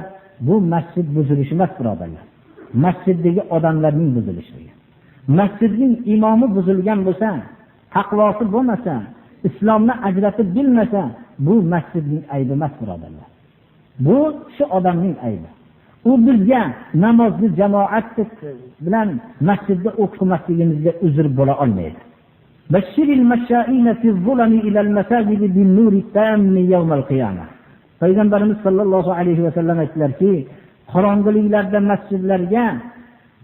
bu masjid buzilishi emas, birodarlar. Masjiddagi odamlarning buzilishligi. Masjidning imomi buzilgan bo'lsa, taqvosi bo'lmasa, islomni ajratib bilmasa, bu masjidning aybi emas, birodarlar. Bu shu odamning aybi. U bizga namozni jamoat bilan masjidda o'qimasligimizga uzr bo'la olmaydi. Bashiril mashaina fi zulami ila al-masajid bin-nuri tammi yawm al-qiyamah. Payg'ambarimiz sallallohu alayhi va sallam aytdilarki, qorong'iliklarda masjidlarga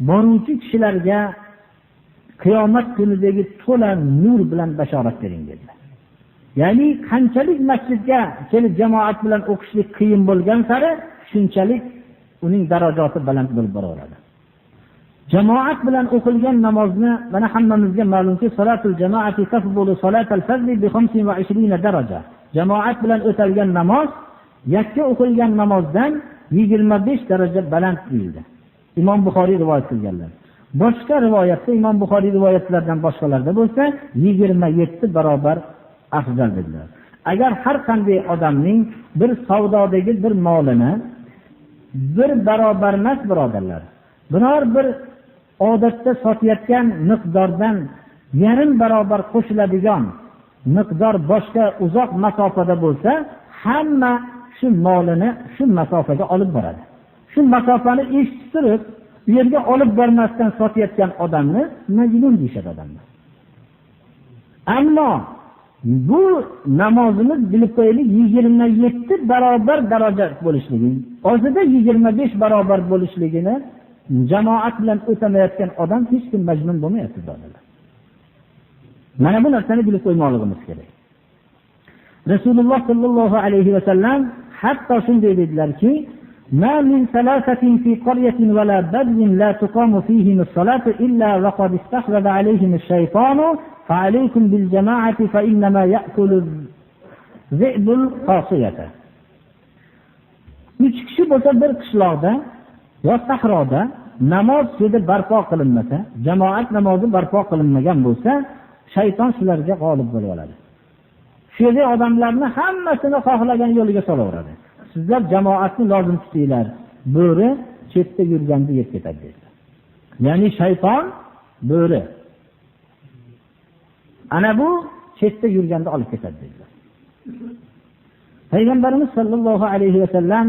boruvchi kishilarga qiyomat kunidagi to'la nur bilan bashorat bering dedilar. Ya'ni qanchalik masjidga kelib jamoat bilan o'qishlik qiyin bo'lgan sari shunchalik uning darajasi baland bo'lib boraveradi. Jamoat bilan o'qilgan namozni mana hammamizga ma'lumki, salatul jamoati tafdulu salatal fardhi bi 25 daraja. Jamoat bilan o'talgan namoz yakka o'qilgan namozdan 25 daraja baland deyildi. Imom Buxoriy rivoyat qilganlar. Boshqa rivoyatda, Imom Buxoriy rivoyatlaridan boshqalarda bo'lsa 27 barobar afzal dedilar. Agar har qanday odamning bir savdodagi bir molini bir barobar emas, birodarlar, biror bir odatda sotayotgan miqdordan yarim barobar qo'shiladigan miqdor boshqa uzoq masofada bo'lsa, hamma shu molini shu masofaga olib boradi. Shu masofani eshitib turib, u yerga olib bormasdan sotayotgan odamni majnun deyishadi odamlar. Ammo bu namozimiz bilib qo'yaylik 27 barobar daraja bo'lishligi, o'zida 25 barobar bo'lishligini jamoat bilan o'tamayotgan odam hech kim majnun bo'lmayapti, birodarlar. Mana bu narsani bilib qo'ymoqligimiz kerak. Rasululloh sallallohu alayhi va sallam hatto shunday dedilarki, "Ma min salasatin fi qaryatin va la badwin la tuqamu fihim as-salatu illa wa qad istahwada alayhim ash-shaytanu fa alaykum bil jama'ati fa innama ya'kulu dhi'bul qasiyata." 3 kishi bo'lsa bir qishloqda yo sahroda namoz sudi barpo qilinmasa, jamoat namozi barpo qilinmagan bo'lsa, shayton shularga g'olib bo'lib oladi. Shu yerda odamlarni hammasini xohlagan yo'liga solaveradi. Sizlar jamoatni lozim tutinglar, bo'ri chetda yurganda yeb ketadi dedilar. Ya'ni shayton bo'ri. Ana bu chetda yurganda olib ketadi dedilar. Payg'ambarimiz sallallohu alayhi va sallam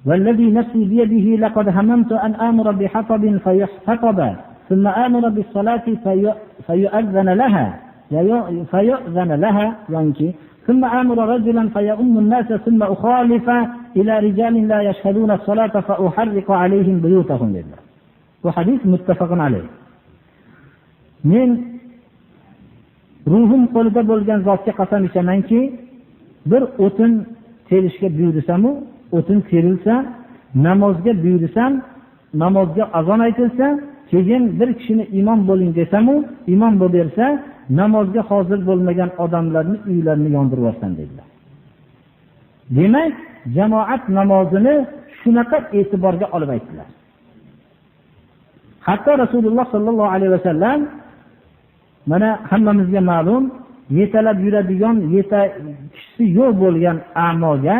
"Vallazi nafsi biyadihi laqad hamamtu an amura bihatabin fayuhtataba, thumma amura bis-salati fayu'adhana laha, fayu'zana laha yanki ثم آمر رجلا فيؤم الناس ثم أخالف إلى رجال لا يشهدون الصلاة فأحرق عليهم بيوتهم" dedilar. Bu hadis muttafaqun alayh. Men ruhim qo'lida bo'lgan zotga qasam ichamanki, bir o'tin terishga buyursam-u, o'tin terilsa, namozga buyursam, namozga azon aytilsa, keyin bir kishini imom bo'ling desam-u, imom bo'lib bersa, namozga hozir bo'lmagan odamlarni uylarini yondirib yuborsam dedilar. Demak, jamoat namozini shunaqa e'tiborga olib aytdilar. Hatto Rasululloh sallallohu alayhi vasallam mana hammamizga ma'lum, yetalab yuradigan yetakchisi yo'q bo'lgan amoga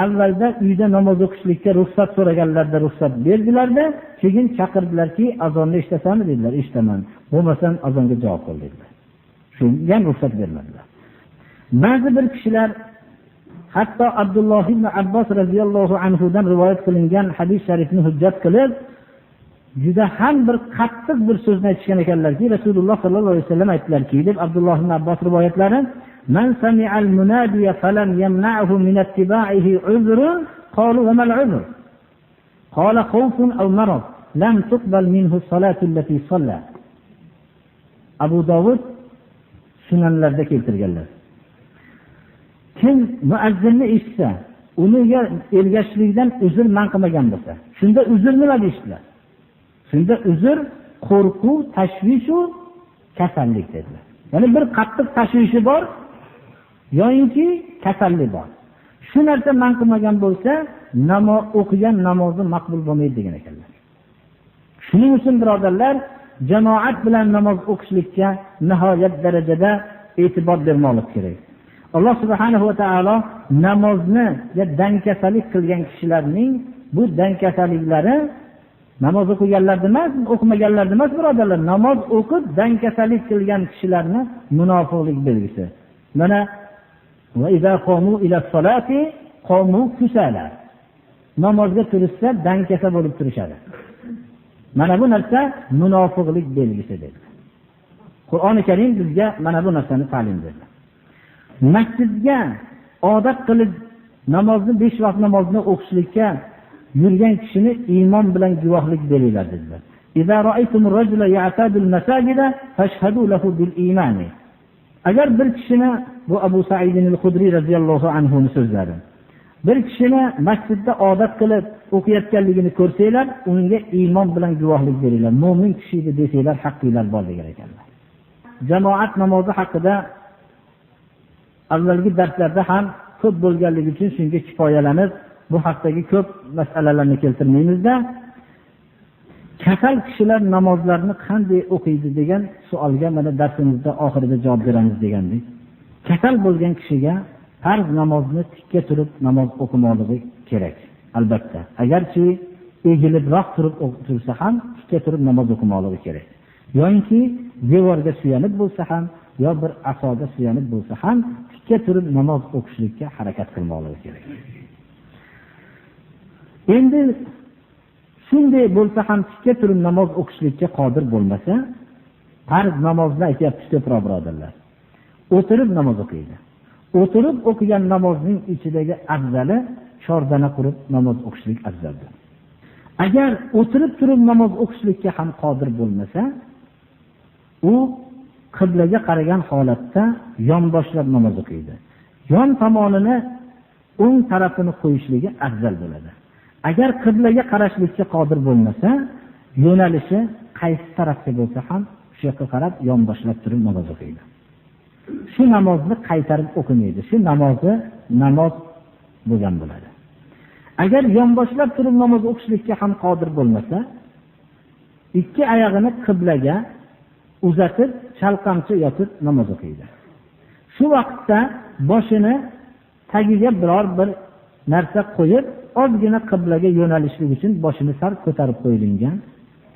avvalda uyda namoz o'qishlikka ruxsat so'raganlarda ruxsat berdilarda, keyin chaqirdilarki, azonni eshitasanmi dedilar, eshitaman. Bo'lmasam azonga javob qil dedilar. Shunga ham ruxsat bermadilar. Ba'zi bir kishilar hatto Abdulloh ibn Abbos radhiyallohu anhu dan rivoyat qilingan hadis sharifni hujjat qilib, juda ham bir qattiq bir so'zni aytishgan ekanlarki, Rasululloh sallallohu alayhi vasallam aytdilarki, deb Abdulloh ibn Abbos rivoyatlari, "Man sami'al munadiya falam yamna'hu min ittiba'ihi uzrun, qalu wa mal uzr? Qala khawfun aw marad, lam tuqbal minhu salatu allati salla." Abu Dovud sunanlarda keltirganlar. Kim muazzinni eshitsa, Uniga ergashishlikdan uzr man qilmagan bo'lsa, shunda uzr nima deyishdilar? Shunda uzr qo'rquv, tashvish va kasallik dedilar. Ya'ni bir qattiq tashvishi bor yoinki kasallik bor. Shu narsa man qilmagan bo'lsa, namoz o'qigan namozi maqbul bo'lmaydi degan ekanlar. Shuning uchun birodarlar, jamoat bilan namoz o'qishlikka nihoyat darajada e'tibor bermoqlik kerak. Alloh subhanahu va taolo namozni dankasalik qilgan kishilarning bu dankasaliklari namoz o'qiganlar emas, o'qimaganlar emas birodarlar, namoz o'qib dankasalik qilgan kishilarni munofiqlik belgisi. Mana va iza qomu ila solati qomu kusala. Namozga turishsa dankasa bo'lib turishadi. Mana bu narsa munofiqlik belgisi dedi. Qur'oni Karim bizga mana bu narsani ta'lim berdi. Masjidga odat qilib namozni 5 vaqt namozni o'qishlikka yurgan kishini iymon bilan guvohlik beringlar dedilar. Iza ra'aytumur rajula ya'tadul masajida fashhadu lahu bil iymon. Agar bir kishini, bu Abu Sa'id al-Khudri radhiyallohu anhu so'zlari, bir kishini masjidda odat qilib o'qiyotganligini ko'rsanglar, unga iymon bilan guvohlik beringlar. Mo'min kishi desanglar haqqinglar bor degan ekanlar. Jamoat namozi haqida avvalgi darslarda ham ko'p bo'lganligi uchun shunga kifoyalanib, bu haqdagi ko'p masalalarni keltirmaymizda. Kasal kishilar namozlarni qanday o'qiydi degan savolga mana darsimizda oxirida javob beramiz degandik. Kasal bo'lgan kishiga farz namozni tikka turib namoz o'qimoqligi kerak albatta. Agarchi egilibroq turib tursa ham tikka turib namoz o'qimoqligi kerak. Yoinki devorga suyanib bo'lsa ham yo bir asoga suyanib bo'lsa ham tikka turib namoz o'qishlikka harakat qilmoqligi kerak. Endi shunday bo'lsa ham tikka turib namoz o'qishlikka qodir bo'lmasa, farz namozni aytyapmiz ko'proq birodarlar. O'tirib namoz o'qiydi. O'tirib o'qigan namozning ichidagi afzali chordana qurib namoz o'qishlik afzaldir. Agar o'tirib turib namoz o'qishlikka ham qodir bo'lmasa, u qiblaga qaragan holatda yonboshlab namoz o'qiydi. Yon tomonini o'ng tarafini qo'yishligi afzal bo'ladi. Agar qiblaga qarashlikka qodir bo'lmasa, yo'nalishi qaysi tarafga bo'lsa ham shu yoqqa qarab yonboshlab turib namoz o'qiydi. Shu namozni qaytarib o'qimaydi. Shu namozi namoz bo'lgan bo'ladi. Agar yonboshlab turib namoz o'qishlikka ham qodir bo'lmasa, ikki oyog'ini qiblaga uzatib, chalqancha yotib namoz o'qiydi. Shu vaqtda boshini tagiga biror bir narsa qo'yib, ozgina qiblaga yo'nalishlik uchun boshini sal ko'tarib qo'yilgan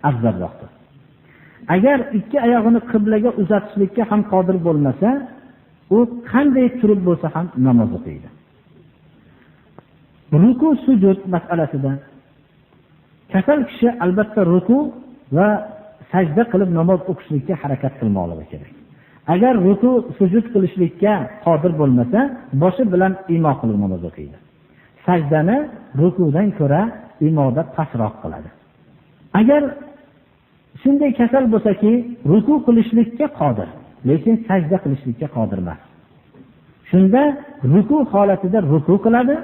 afzalroqdir. Agar ikki oyog'ini qiblaga uzatishlikka ham qodir bo'lmasa, u qanday turib bo'lsa ham namoz o'qiydi. Ruku sujud masalasida kasal kishi albatta ruku va sajda qilib namoz o'qishlikka harakat qilmoqligi kerak. Agar ruku sujud qilishlikka qodir bo'lmasa, boshi bilan imo qilib namoz o'qiydi. Sajdani rukudan ko'ra imoda pastroq qiladi. Agar shunday kasal bo'lsaki, ruku qilishlikka qodir, lekin sajda qilishlikka qodir emas. Shunda ruku holatida ruku qiladi,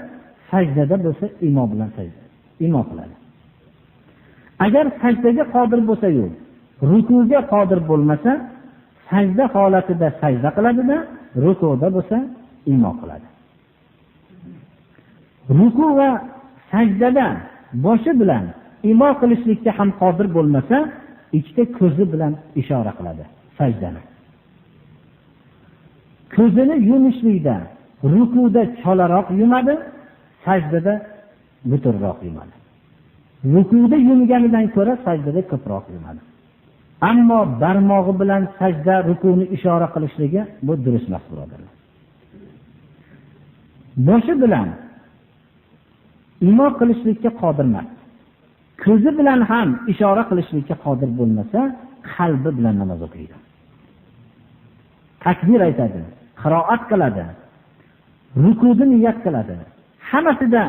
sajdada bo'lsa imo bilan sajda, imo qiladi. Agar sajdaga qodir bo'lsa-yu, rukuga qodir bo'lmasa, sajda holatida sajda qiladida, rukuda bo'lsa imo qiladi. Ruku va sajdada boshi bilan imo qilishlikka ham qodir bo'lmasa, ikkita ko'zi bilan ishora qiladi sajdani. Ko'zini yumishlikda rukuda chalaroq yumadi, sajdada butunroq yumadi. Rukuda yumganidan ko'ra sajdada ko'proq yumadi. Ammo barmog'i bilan sajda rukuni ishora qilishligi bu durust emas, birodarlar. Boshi bilan imo qilishlikka qodir emas. Ko'zi bilan ham ishora qilishlikka qodir bo'lmasa, qalbi bilan namoz o'qiydi. Takbir aytadi, qiroat qiladi, rukuni niyat qiladi. Hammasida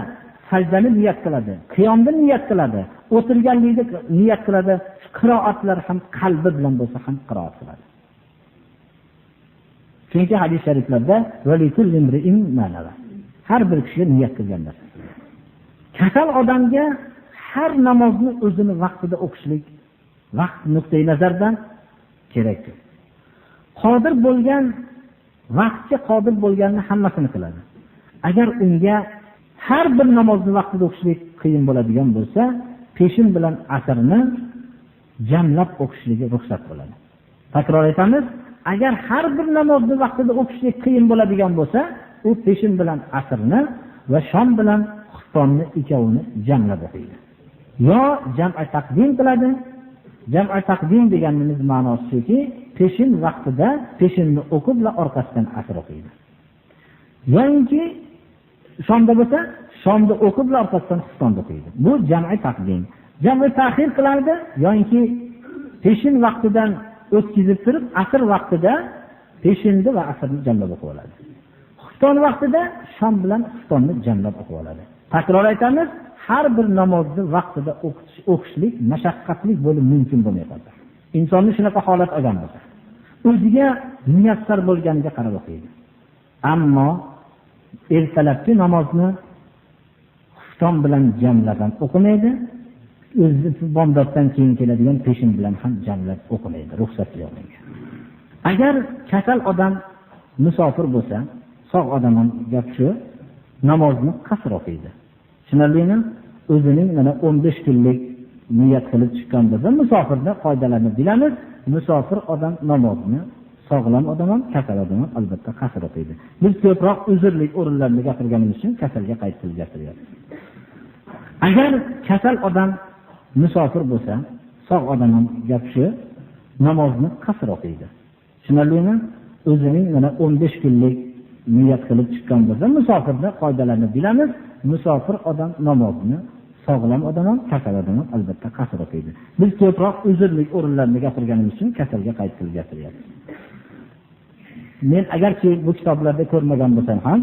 sajdani niyat qiladi, qiyomni niyat qiladi, o'tirganlikni niyat qiladi, qiroatlar ham qalbi bilan bo'lsa ham qiroat qiladi. Chunki hadis shariflarda Har bir kishiga niyat qilgan narsasi. Kasal odamga har namozni o'zini vaqtida o'qishlik vaqt nuqtai nazardan kerakdir. Qodir bo'lgan vaqtga qodir bo'lganni hammasini qiladi. Agar unga har bir namozni vaqtida o'qishlik qiyin bo'ladigan bo'lsa, peshin bilan asrni jamlab o'qishligi ruxsat bo'ladi. Takror aytamiz, agar har bir namozni vaqtida o'qishlik qiyin bo'ladigan bo'lsa, u peshin bilan asrni va shom bilan xuftonni ikkovini jamlab o'qiydi. Yo jam'a taqdim qiladi. Jam'a taqdim deganimiz ma'nosi shuki, peshin vaqtida peshinni o'qib va orqasidan asr o'qiydi. Yoinki shomda bo'lsa, shomda o'qib va orqasidan xuftonni o'qiydi. Bu jam'i taqdim. Jam'i ta'xir qiladi, yoinki peshin vaqtidan o'tkazib turib, asr vaqtida peshinni va asrni jamlab o'qib oladi. Xufton vaqtida shom bilan xuftonni jamlab o'qib oladi. Takror aytamiz, har bir namozni vaqtida o'qishlik mashaqqatli bo'lib mumkin bo'lmay qoladi. Insonni shunaqa holat olgan bo'lsa, o'ziga muyassar bo'lganiga qarab o'qiydi. Ammo ertalabki namozni xufton bilan jamlab ham o'qimaydi, o'zi bomdoddan keyin keladigan peshin bilan ham jamlab o'qimaydi, ruxsat yo'q unga. Agar kasal odam musofir bo'lsa, sog' odam ham gap shu, namozni qasr o'qiydi. Tushunarlimi? O'zining mana 15 kunlik niyat qilib chiqqan bo'lsa, musofirda qoidalarni bilamiz. Musofir odam namozni, sog'lom odam ham, kasal odam ham albatta qasr o'qiydi. Biz ko'proq uzrlik o'rinlarni gapirganimiz uchun kasalga qayt qilib gapiryapmiz. Agar kasal odam musofir bo'lsa, sog' odam ham gap shu, namozni qasr o'qiydi. Tushunarlimi? O'zining mana 15 kunlik niyat qilib chiqqan bo'lsa, musofirda qoidalarni bilamiz. Musofir odam namozni, sog'lom odam ham, kasal odam ham albatta qasr o'qiydi. Biz ko'proq uzrlik o'rinlarni gapirganimiz uchun kasalga qayt qilib gapiryapmiz. Men agarki bu kitoblarda ko'rmagan bo'lsam ham,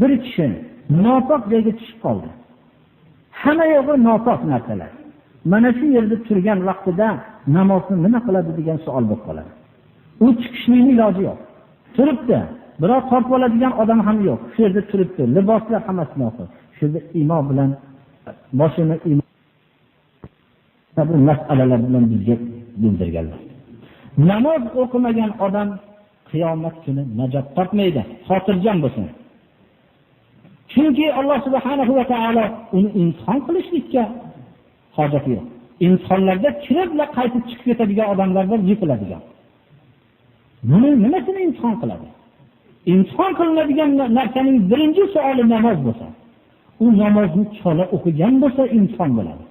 bir kishi nopok joyga tushib qoldi. Hamma yo'g'i nopok narsalar. Mana shu yerda turgan vaqtida namozni nima qiladi degan savol bo'lib qoladi. U chiqishning iloji yo'q. Turibdi, biroq tortib oladigan odam ham yo'q. Shu yerda turibdi, liboslar hammasi nopok. Shu yerda imo bilan boshini imo bu masalalar bilan bizga bildirganlar. Namoz o'qimagan odam qiyomat kuni najot topmaydi, xotirjam bo'lsin. Chunki Alloh subhanahu va taolo uni imtihon qilishlikka hojati yo'q. Imtihonlarda kiribla qaytib chiqib ketadigan odamlar bor, yiqiladigan. Buni nimasini imtihon qiladi? Imtihon qilinadigan narsaning birinchi savoli namoz bo'lsa, u namozni chala o'qigan bo'lsa imtihon bo'ladi.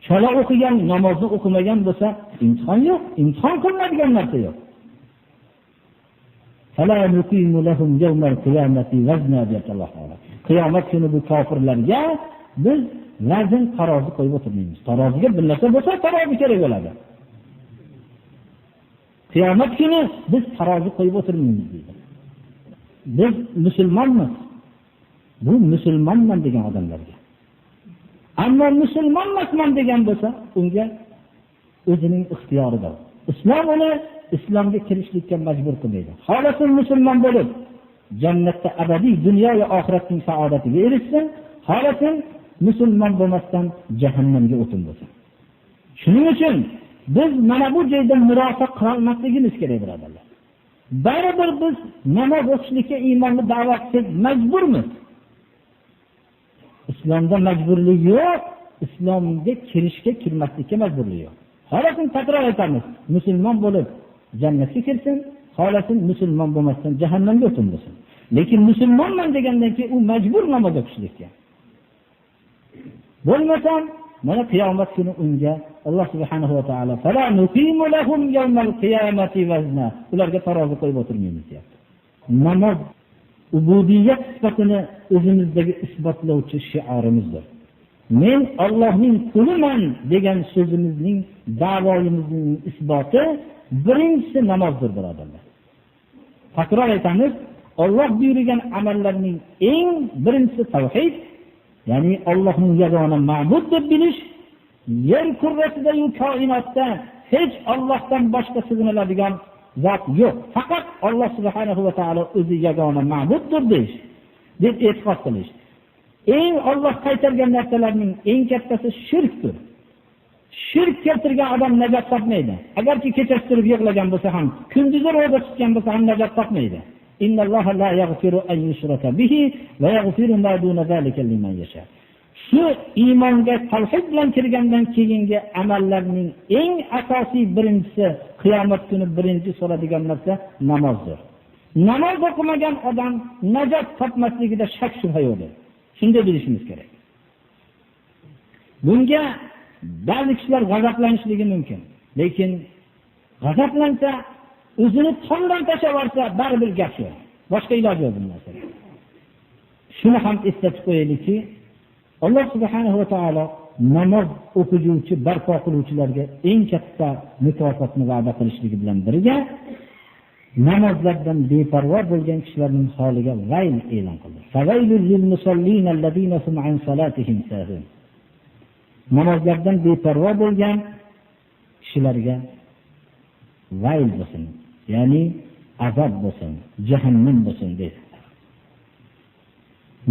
Chala o'qigan namozni o'qimagan bo'lsa imtihon yo'q, imtihon qilinadigan narsa yo'q. فَلَا نُقِيمُ لَهُمْ يَوْمَ الْقِيَامَةِ وَزْنًا deyapti Alloh taolo. Qiyomat kuni bu kofirlarga biz vazn tarozi qo'yib o'tirmaymiz. Taroziga bir narsa bo'lsa tarozi kerak bo'ladi. Qiyomat kuni biz tarozi qo'yib o'tirmaymiz deydi. Biz musulmonmiz. Bu musulmonman degan odamlarga. Ammo musulmon emasman degan bo'lsa, unga o'zining ixtiyorida. Islom uni islomga kirishlikka majbur qilmaydi. Xohlasin musulmon bo'lib, jannatda abadiy dunyo va oxiratning saodatiga erishsin, xohlasin musulmon bo'lmasdan jahannamga o'tin bo'lsin. Shuning uchun biz mana bu joyda murosa qilolmasligimiz kerak, birodarlar. Baribir biz namoz o'qishlikka iymonni da'vat qilsak majburmiz. Islomda majburlik yo'q, islomga kirishga kirmaslikka majburlik yo'q. Xohlasin takror aytamiz, musulmon bo'lib jannatga kirsin, xohlasin musulmon bo'lmasdan jahannamga o'tin bo'lsin. Lekin musulmonman degandan keyin u majbur namoz o'qishlikka. Bo'lmasam, mana qiyomat kuni unga Alloh subhanahu va taolo fala nuqimu lahum yawmal qiyamati vazna, ularga tarozi qo'yib o'tirmaymiz deyapti. Namoz ubudiyat sifatini o'zimizdagi isbotlovchi shiorimizdir. Men Allohning quliman degan so'zimizning, da'voyimizning isboti birinchisi namozdir, birodarlar. Takror aytamiz, Alloh buyurgan amallarning eng birinchisi tavhid, ya'ni Allohning yagona ma'bud deb bilish, yer kurrasida-yu koinotda hech Allohdan boshqa sig'iniladigan zot yo'q. Faqat Alloh subhanahu va taolo o'zi yagona ma'buddir deyish. deb e'tiqod qilish. Eng Alloh qaytargan narsalarning eng kattasi shirkdir. Shirk keltirgan odam najot topmaydi. Agarki kechasi turib yig'lagan bo'lsa ham, kunduzi ro'za tutgan bo'lsa ham najot topmaydi. Innalloha la yaghfiru an yushraka bihi va yaghfiru ma duna zalika liman yasha. Shu iymonga tavhid bilan kirgandan keyingi amallarning eng asosiy birinchisi qiyomat kuni birinchi so'radigan narsa namozdir. Namoz o'qimagan odam najot topmasligida shak shubha yo'qdir. Shunday bilishimiz kerak. Bunga ba'zi kishilar g'azablanishligi mumkin. Lekin g'azablansa, o'zini tomdan tashlab yuborsa, baribir gap yo'q. Boshqa iloji yo'q bu narsaga. Shuni ham eslatib qo'yaylikki, Alloh subhanahu va taolo namoz o'quvchi, barpo qiluvchilarga eng katta mukofotni va'da qilishligi bilan birga namozlardan beparvo bo'lgan kishilarning holiga vayl e'lon qildi. Favaylul lil musallin allazina hum an salatihim sahun. Namozlardan beparvo bo'lgan kishilarga vayl bo'lsin, ya'ni azob bo'lsin, jahannam bo'lsin dedi.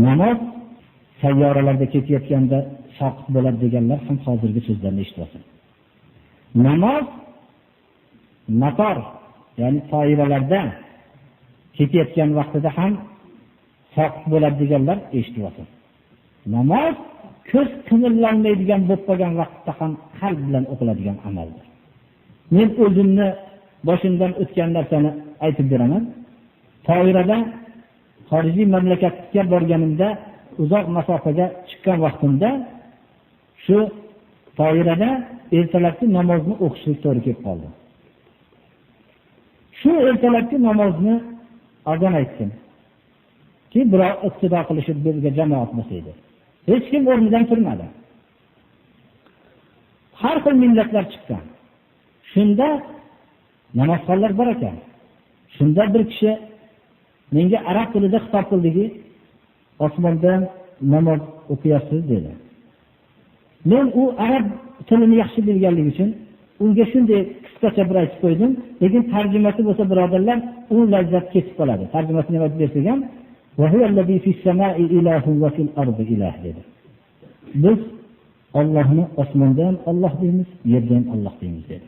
Namoz sayyoralarda ketayotganda soqit bo'ladi deganlar ham hozirgi so'zlarni eshitsin. Namoz motor, ya'ni toiralarda ketayotgan vaqtida ham soqit bo'ladi deganlar eshitsin. Namoz ko'z qimirlanmaydigan bo'lib qolgan vaqtda ham qalb bilan o'qiladigan amaldir. Men o'zimni boshimdan o'tgan narsani aytib beraman. Toirada xorijiy mamlakatga borganimda, uzoq masofaga chiqqan vaqtimda shu toirada ertalabki namozni o'qishlik to'g'ri kelib qoldi. Shu ertalabki namozni azon aytdim ki, birov iqtido qilishib bizga jamoat bo'lsa edi. Hech kim o'rnidan turmadi. Har xil millatlar chiqqan. Shunda namozxonlar bor ekan. Shunda bir kishi menga arab tilida xitob qildiki, osmondan namoz o'qiyapsiz dedi. Men u arab tilini yaxshi bilganligi uchun unga shunday qisqacha bir aytib qo'ydim, lekin tarjimasi bo'lsa birodarlar, u lazzat ketib qoladi. Tarjimasini aytib bersak ham, va huvallazi fis-samai ilahun va fil ardi ilah dedi. Biz Allohni osmonda ham Alloh deymiz, yerda ham Alloh deymiz dedi.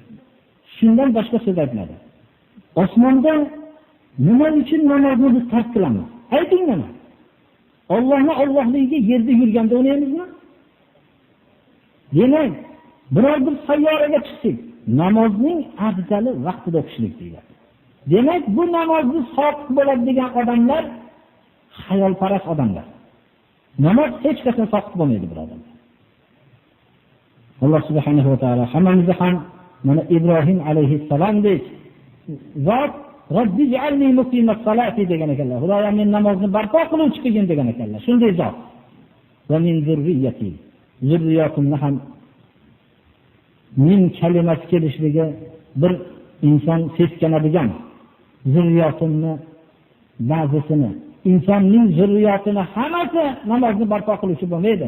Shundan boshqa so'z aytmadi. Osmonda nima uchun namozni biz tark qilamiz? Ayting mana. Allohni Allohligiga yerda yurganda o'ylaymizmi? Demak, biror bir sayyoraga chiqsak, namozning afzali vaqtida o'qishlik deyiladi. Demak, bu namozni soqit bo'ladi degan odamlar xayolparast odamlar. Namoz hech qachon soqit bo'lmaydi, birodarlar. Alloh subhanahu va taolo hammamizni ham mana Ibrohim alayhissalomdek zot Robbi ij'alni muqimas salati degan ekanlar. Xudoyim, men namozni barpo qiluvchi qilgin degan ekanlar. Shunday zot. Va min zurriyati, zurriyatimni ham min kalimasi kelishligi bir inson seskanadigan zurriyatimni ba'zisini, insonning zurriyatini hammasi namozni barpo qiluvchi bo'lmaydi.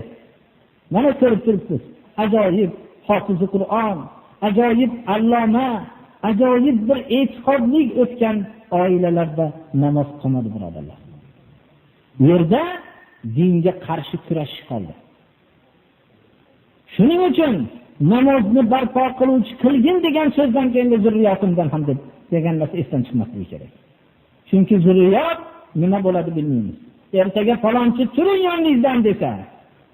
Mana ko'rib turibsiz, ajoyib hofiz Qur'on, ajoyib alloma, ajoyib bir e'tiqodli o'tgan oilalarda namoz qilmadi birodarlar. Yerda dinga qarshi kurashish qoldi. Shuning uchun namozni barpo qiluvchi qilgin degan so'zdan keyin zurriyatimdan ham deb degan narsa esdan chiqmasligi kerak. Chunki zurriyat nima bo'ladi bilmaymiz. Ertaga falonchi turing yoningizdan desa,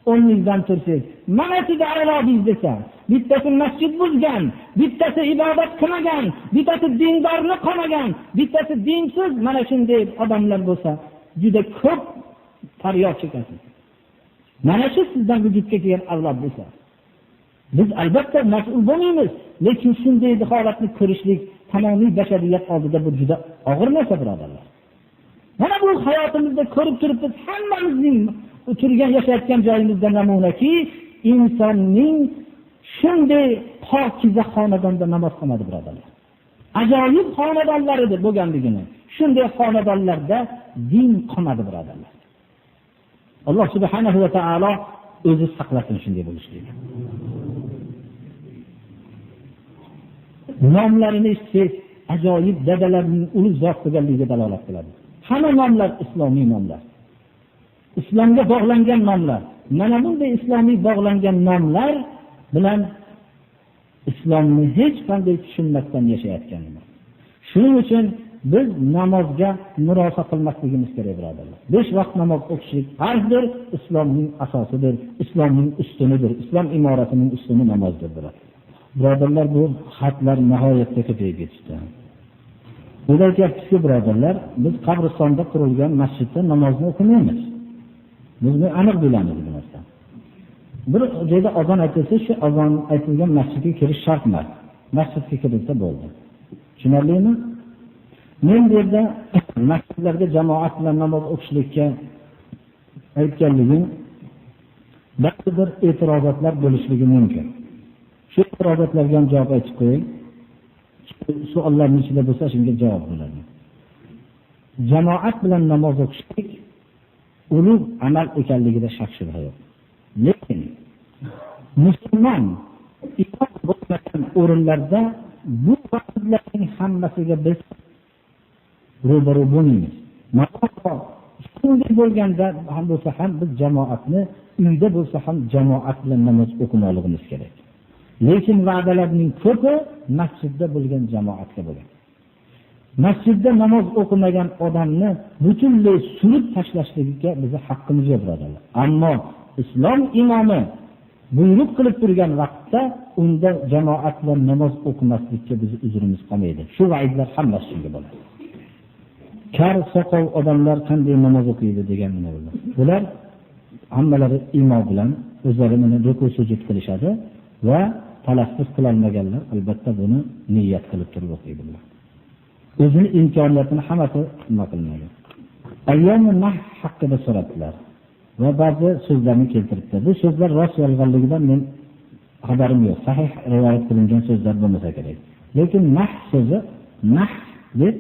o'rningizdan tursiz, mana sizni avlodingiz desa, bittasi masjid buzgan, bittasi ibodat qilmagan, bittasi dindorni qolmagan, bittasi dinsiz, mana shunday odamlar bo'lsa, juda ko'p faryod chekasiz. Mana shu sizdan vujudga kelgan avlod bo'lsa, biz albatta mas'ul bo'lmaymiz, lekin shunday holatni ko'rishlik tamomiy bashariyat oldida bu juda og'ir narsa, birodarlar. Mana bu hayotimizda ko'rib turibmiz, hammamizning o'tirgan yashayotgan joyimizda namunaki insonning shunday pokiza xonadonda namoz qilmadi, birodarlar. Ajoyib xonadonlar edi bo'lganligini, shunday xonadonlarda din qolmadi, birodarlar. Alloh subhanahu va taolo o'zi saqlasin shunday bo'lishligini. Nomlarini eshitsangiz, ajoyib dadalarning ulug' zot bo'lganligiga dalolat qiladi. Hamma nomlar islomiy nomlar. Islomga bog'langan nomlar. Mana bunday islomiy bog'langan nomlar bilan islomni hech qanday tushunmasdan yashayotganimiz. Shuning uchun biz namozga murosa qilmasligimiz kerak, birodarlar. 5 vaqt namoz o'qishlik farzdir, islomning asosidir, islomning ustunidir, islom imoratining ustuni namozdir, birodarlar. Birodarlar, bu xatlar nihoyatda ko'payib ketishdi. Ular aytyaptiki, birodarlar, biz qabristonda qurilgan masjidda namozni o'qimaymiz. Biz buni aniq bilamiz bu narsani. Bir joyda azon aytilsa, shu azon aytilgan masjidga kirish shart emas. Masjidga kirilsa bo'ldi. Tushunarlimi? Men bu yerda masjidlarga jamoat bilan namoz o'qishlikka aytganligim ba'zi bir e'tirozatlar bo'lishligi mumkin. Shu e'tirozatlarga ham javob aytib qo'ying. Savollarning ichida bo'lsa shunga javob bo'ladi. Jamoat bilan namoz o'qishlik ulug' amal ekanligida shak shubha yo'q. Lekin musulmon imom bo'lmagan o'rinlarda bu vaqtlarning hammasiga biz ro'baro bo'lmaymiz. Shunday bo'lganda ham bo'lsa ham biz jamoatni uyda bo'lsa ham jamoat bilan namoz o'qimoqligimiz kerak. Lekin va'dalarning ko'pi masjidda bo'lgan jamoatga bo'ladi. Masjidda namoz o'qimagan odamni butunlay surib tashlashlikka bizning haqqimiz yo'q, birodarlar. Ammo islom imomi buyruq qilib turgan vaqtda unda jamoat bilan namoz o'qimaslikka biz uzrimiz qolmaydi. Shu va'idlar hammasi shunga bo'ladi. Kar soqov odamlar qanday namoz o'qiydi degan nima bo'ladi? Bular hammalari imo bilan o'zlari mana ruku sujud qilishadi va talaffuz qilolmaganlar albatta buni niyat qilib turib o'qiydi. O'zini imkoniyatini hammasi nima qilmaydi. Ayyomi nah haqida so'rabdilar va ba'zi so'zlarni keltiribdi. Bu so'zlar rost yolg'onligidan men xabarim yo'q. Sahih rivoyat qilingan so'zlar bo'lmasa kerak. Lekin nah so'zi nah deb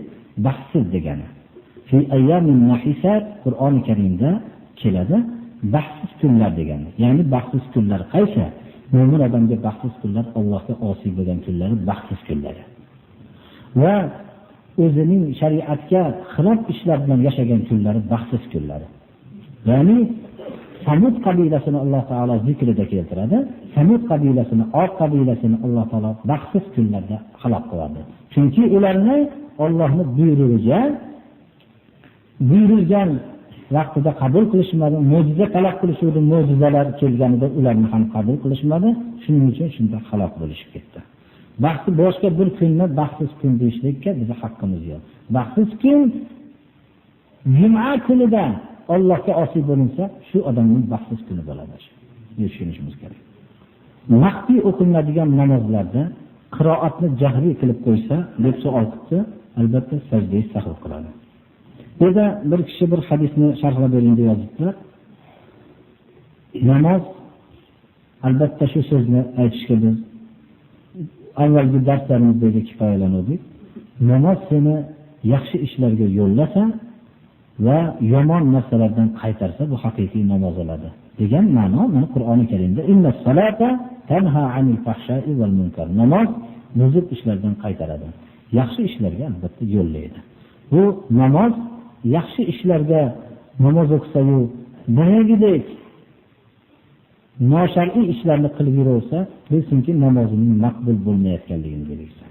baxtsiz degani. Fi ayyomin nahisat Qur'oni Karimda keladi, baxtsiz kunlar degani. Ya'ni baxtsiz kunlar qaysi? Mo'min odamga baxtsiz kunlar Allohga osiy bo'lgan kunlari baxtsiz kunlari. Va o'zining shariatga xilof ishlar bilan yashagan kunlari baxtsiz kunlari. Ya'ni Samud qabilasini Alloh taolo zikrida keltiradi. Samud qabilasini, Od qabilasini Alloh taolo baxtsiz kunlarda halok qiladi. Chunki ularni Allohning buyrug'iga buyurilgan vaqtida qabul qilishmadi, mo'jiza talab qilishuvdi, mo'jizalar kelganida ularni ham qabul qilishmadi. Shuning uchun shunda halok bo'lishib ketdi. Baxti boshqa bir kunni baxtsiz kun deyishlikka bizning haqqimiz yo'q. Baxtsiz kun juma kunida Allohga osiy bo'linsa, shu odamning baxtsiz kuni bo'ladi. Shuni tushunishimiz kerak. Maxfiy o'qilinadigan namozlarda qiroatni jahriy qilib qo'ysa, deb savol qilsa, albatta sajda sahv qiladi. Bu yerda bir kishi bir hadisni sharhlab bering deb yozibdilar. Namoz, albatta shu so'zni aytishga biz avvalgi darslarimizda kifoyalanuvdik. Namoz seni yaxshi ishlarga yo'llasa va yomon narsalardan qaytarsa, bu haqiqiy namoz bo'ladi degan ma'no mana Qur'oni Karimda inna salata tanha anil fahsha'i val munkar. Namoz buzuq ishlardan qaytaradi. Yaxshi ishlarga albatta yo'llaydi. Bu namoz yaxshi ishlarga namoz o'qisa-yu, boyagidek noshar'iy ishlarni qilib yuraversa, bilsinki namozining maqbul bo'lmayotganligini bilsin.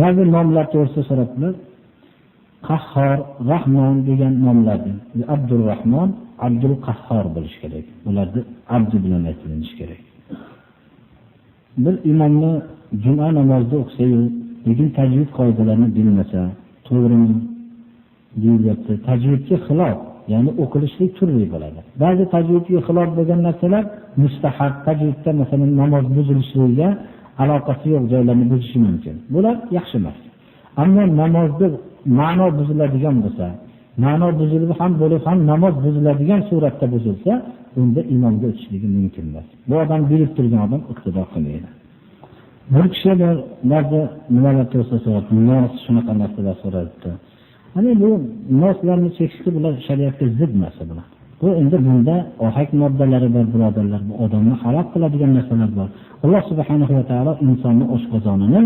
Ba'zi nomlar to'g'risida so'rabdilar. Qahhor, Rahmon degan nomlarni Abdurrahmon, Abdul Qahhor bo'lish kerak. Ularni abdi bilan aytilishi kerak. Bir imomni juma namozida o'qisa-yu, lekin tajvid qoidalarini bilmasa, to'g'rimi deyilyapti. Tajvidga xilof, ya'ni o'qilishlik turli bo'ladi. Ba'zi tajvidga xilof bo'lgan narsalar mustahab, tajvidda masalan namoz buzilishligiga aloqasi yo'q joylarni buzishi mumkin. Bular yaxshi emas. Ammo namozda ma'no buziladigan bo'lsa, ma'no buzilib ham bo'lib ham namoz buziladigan suratda buzilsa, unda imomga o'tishligi mumkin emas. Bu odam bilib turgan odam iqtido qilmaydi. Bir kishi ba'zi nimalar to'g'risida so'rabdi, nos shunaqa narsalar so'rabdi. Hani bu noslarni chekishga bular shariatga zid narsa bular. Bu endi bunda ohak moddalari bor, birodarlar, bu odamni halok qiladigan narsalar bor. Alloh subhanahu va taolo insonning oshqozonini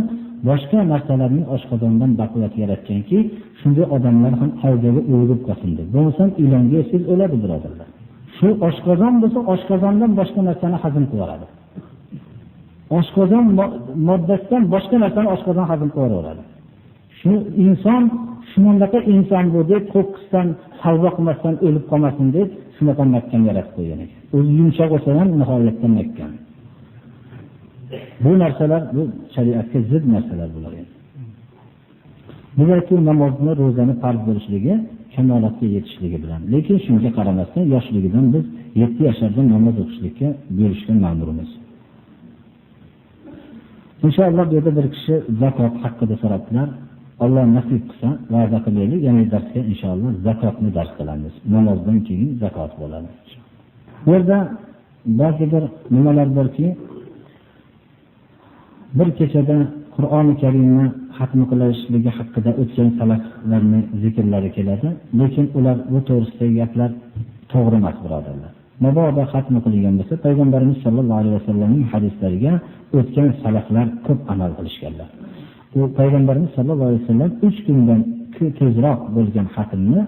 boshqa narsalarning oshqozondan baquvvat yaratganki, shunday odamlar ham havzaga uyg'ib qolsin deb. Bo'lmasam ilonga yesangiz o'ladi birodarlar. Shu oshqozon bo'lsa, oshqozondan boshqa narsani hazm qilib oladi. Oshqozon moddasidan boshqa narsani oshqozon hazm qilib oladi. Shu inson shunaqa inson bu deb qo'qqisdan tavba qilmasdan o'lib qolmasin deb shunaqa mahkam yaratib qo'ygan ekan. O'zi yumshoq bo'lsa ham nihoyatda mahkam. Bu narsalar bu shariatga zid narsalar bular endi. Bularki namozni, ro'zani farz bo'lishligi kamolatga yetishligi bilan. Lekin shunga qaramasdan yoshligidan biz 7 yoshlardan namoz o'qishlikka buyurishga ma'murmiz. Inshaalloh bu yerda bir kishi zakot haqida so'rabdilar. Alloh nasib qilsa, va'da qilaylik, yana darsga inshaalloh zakotni dars qilamiz. Namozdan keyin zakot bo'ladi. Bu yerda ba'zi bir nimalar borki, bir kechada Qur'oni Karimni xatm qilishligi haqida o'tgan salaflarning zikrlari keladi, lekin ular bu to'g'risidagi gaplar to'g'ri emas birodarlar. Mabodo xatm qilingan bo'lsa, Payg'ambarimiz sollallohu alayhi vasallamning hadislariga o'tgan salaflar ko'p amal qilishganlar. U Payg'ambarimiz sollallohu alayhi vasallam 3 kundan tezroq bo'lgan xatmni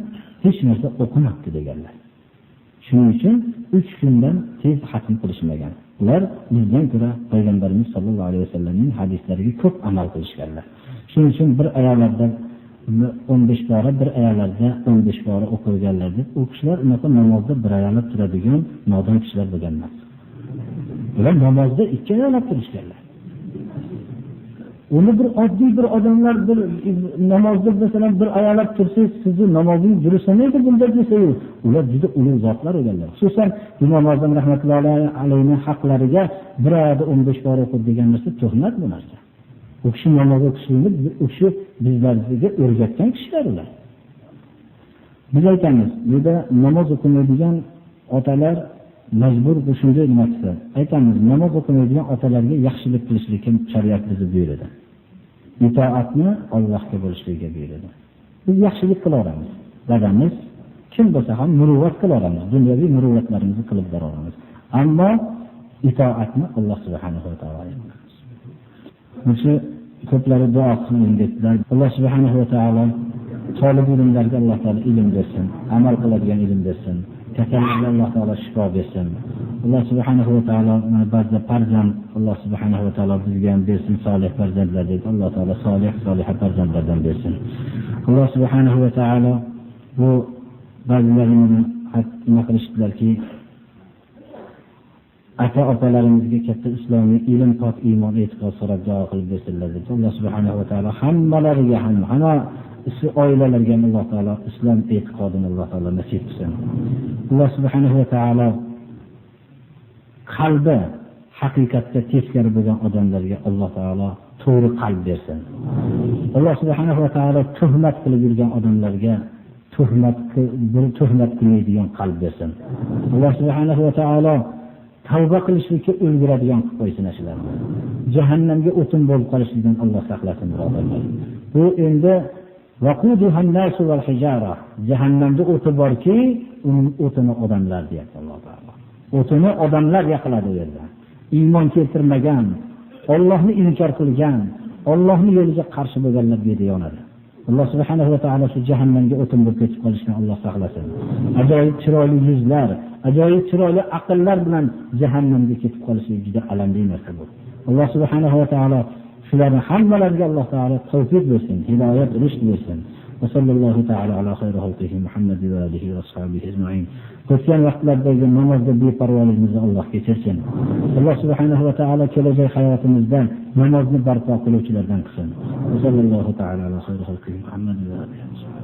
hech narsa o'qimabdi deganlar. Shuning uchun 3 kundan tez xatm qilishmagan. Ular bizdan ko'ra Payg'ambarimiz sollallohu alayhi vasallamning hadislariga ko'p amal qilishganlar. Shuning uchun bir ayollardan 15 pora, bir ayollarda 15 pora o'qilganlar deb, u kishilar unaqa namozda bir ayolab turadigan nodon kishilar bo'lgan emas. Ular namozda 2 ayolab turishganlar. Uni bir oddiy bir odamlar bir namozda masalan bir ayolab tursangiz, sizni namozingiz durust emaydi bunda desayu, ular juda ulug' zotlar bo'lganlar. Xususan Imom Azam rahmatullohi alayhi haqlariga bir oyda 15 pora o'qib degan narsa tuhmat bu narsa. U kishi namoz o'qishini u kishi bizlarga o'rgatgan kishilar ular. Biz aytamiz, bu yerda namoz o'qimaydigan otalar majbur bu shunday narsa. Aytamiz, namoz o'qimaydigan otalarga yaxshilik qilishlikka shariat bizni buyuradi. Itoatni Allohga bo'lishligiga buyuradi. Biz yaxshilik qilaveramiz. Dadamiz kim bo'lsa ham muruvvat qilaveramiz, dunyoviy muruvvatlarimizni qilib beraveramiz. Ammo itoatni Alloh subhanahu va taologa qilamiz. O'sha ko'plari duo qiling dedilar. Alloh subhanahu va taolo tolib ilmlarga Alloh taolo ilm bersin, amal qiladigan ilm bersin. Kasallarga Alloh taolo shifo bersin. Alloh subhanahu va taolo ba'zi farzand Alloh subhanahu va taolo bizga ham bersin solih farzandlar deb Alloh taolo solih soliha farzandlardan bersin. Alloh subhanahu va taolo bu ba'zilarini nima qilishdilarki, aka opalarimizga katta islomiy ilm, pok iymon, e'tiqod so'rab duo qilib bersinlar deb. Alloh subhanahu va taolo hammalariga ham, hamma oilalarga ham Alloh taolo islom e'tiqodini Alloh taolo nasib qilsin. Alloh subhanahu va taolo qalbi haqiqatga teskari bo'lgan odamlarga Alloh taolo to'g'ri qalb bersin. Alloh subhanahu va taolo tuhmat qilib yurgan odamlarga tuhmat qilmaydigan qalb bersin. Alloh subhanahu va taolo tavba qilishlikka ulguradigan qilib qo'ysin shularni. Jahannamga o'tin bo'lib qolishlikdan Alloh saqlasin birodarlar. Bu endi vaquduhan-nasu wal hijara, jahannamda o'ti borki, uning o'tini odamlar deyapti Alloh taolo. O'tini odamlar yoqiladi u yerda. Iymon keltirmagan, Allohni inkor qilgan, Allohning yo'liga qarshi bo'lganlar bu yerda yonadi. Alloh subhanahu va taolo shu jahannamga o'tin bo'lib ketib qolishdan Alloh saqlasin. Ajoyib chiroyli yuzlar, ajoyib chiroyli aqllar bilan jahannamga ketib qolishi juda alamli narsa bu. Alloh subhanahu va taolo shularni hammalariga Alloh taolo tavfiq bersin, hidoyat, rushd bersin. Va sallallohu taala ala xayri xalqihi Muhammad va alihi va ashabihi ajmain. O'tgan vaqtlardagi namozda beparvoligimizni Alloh kechirsin. Alloh subhanahu va taolo kelajak hayotimizda namozni barpo qiluvchilardan qilsin. Va sallallohu taala ala xayri xalqihi Muhammad va alihi.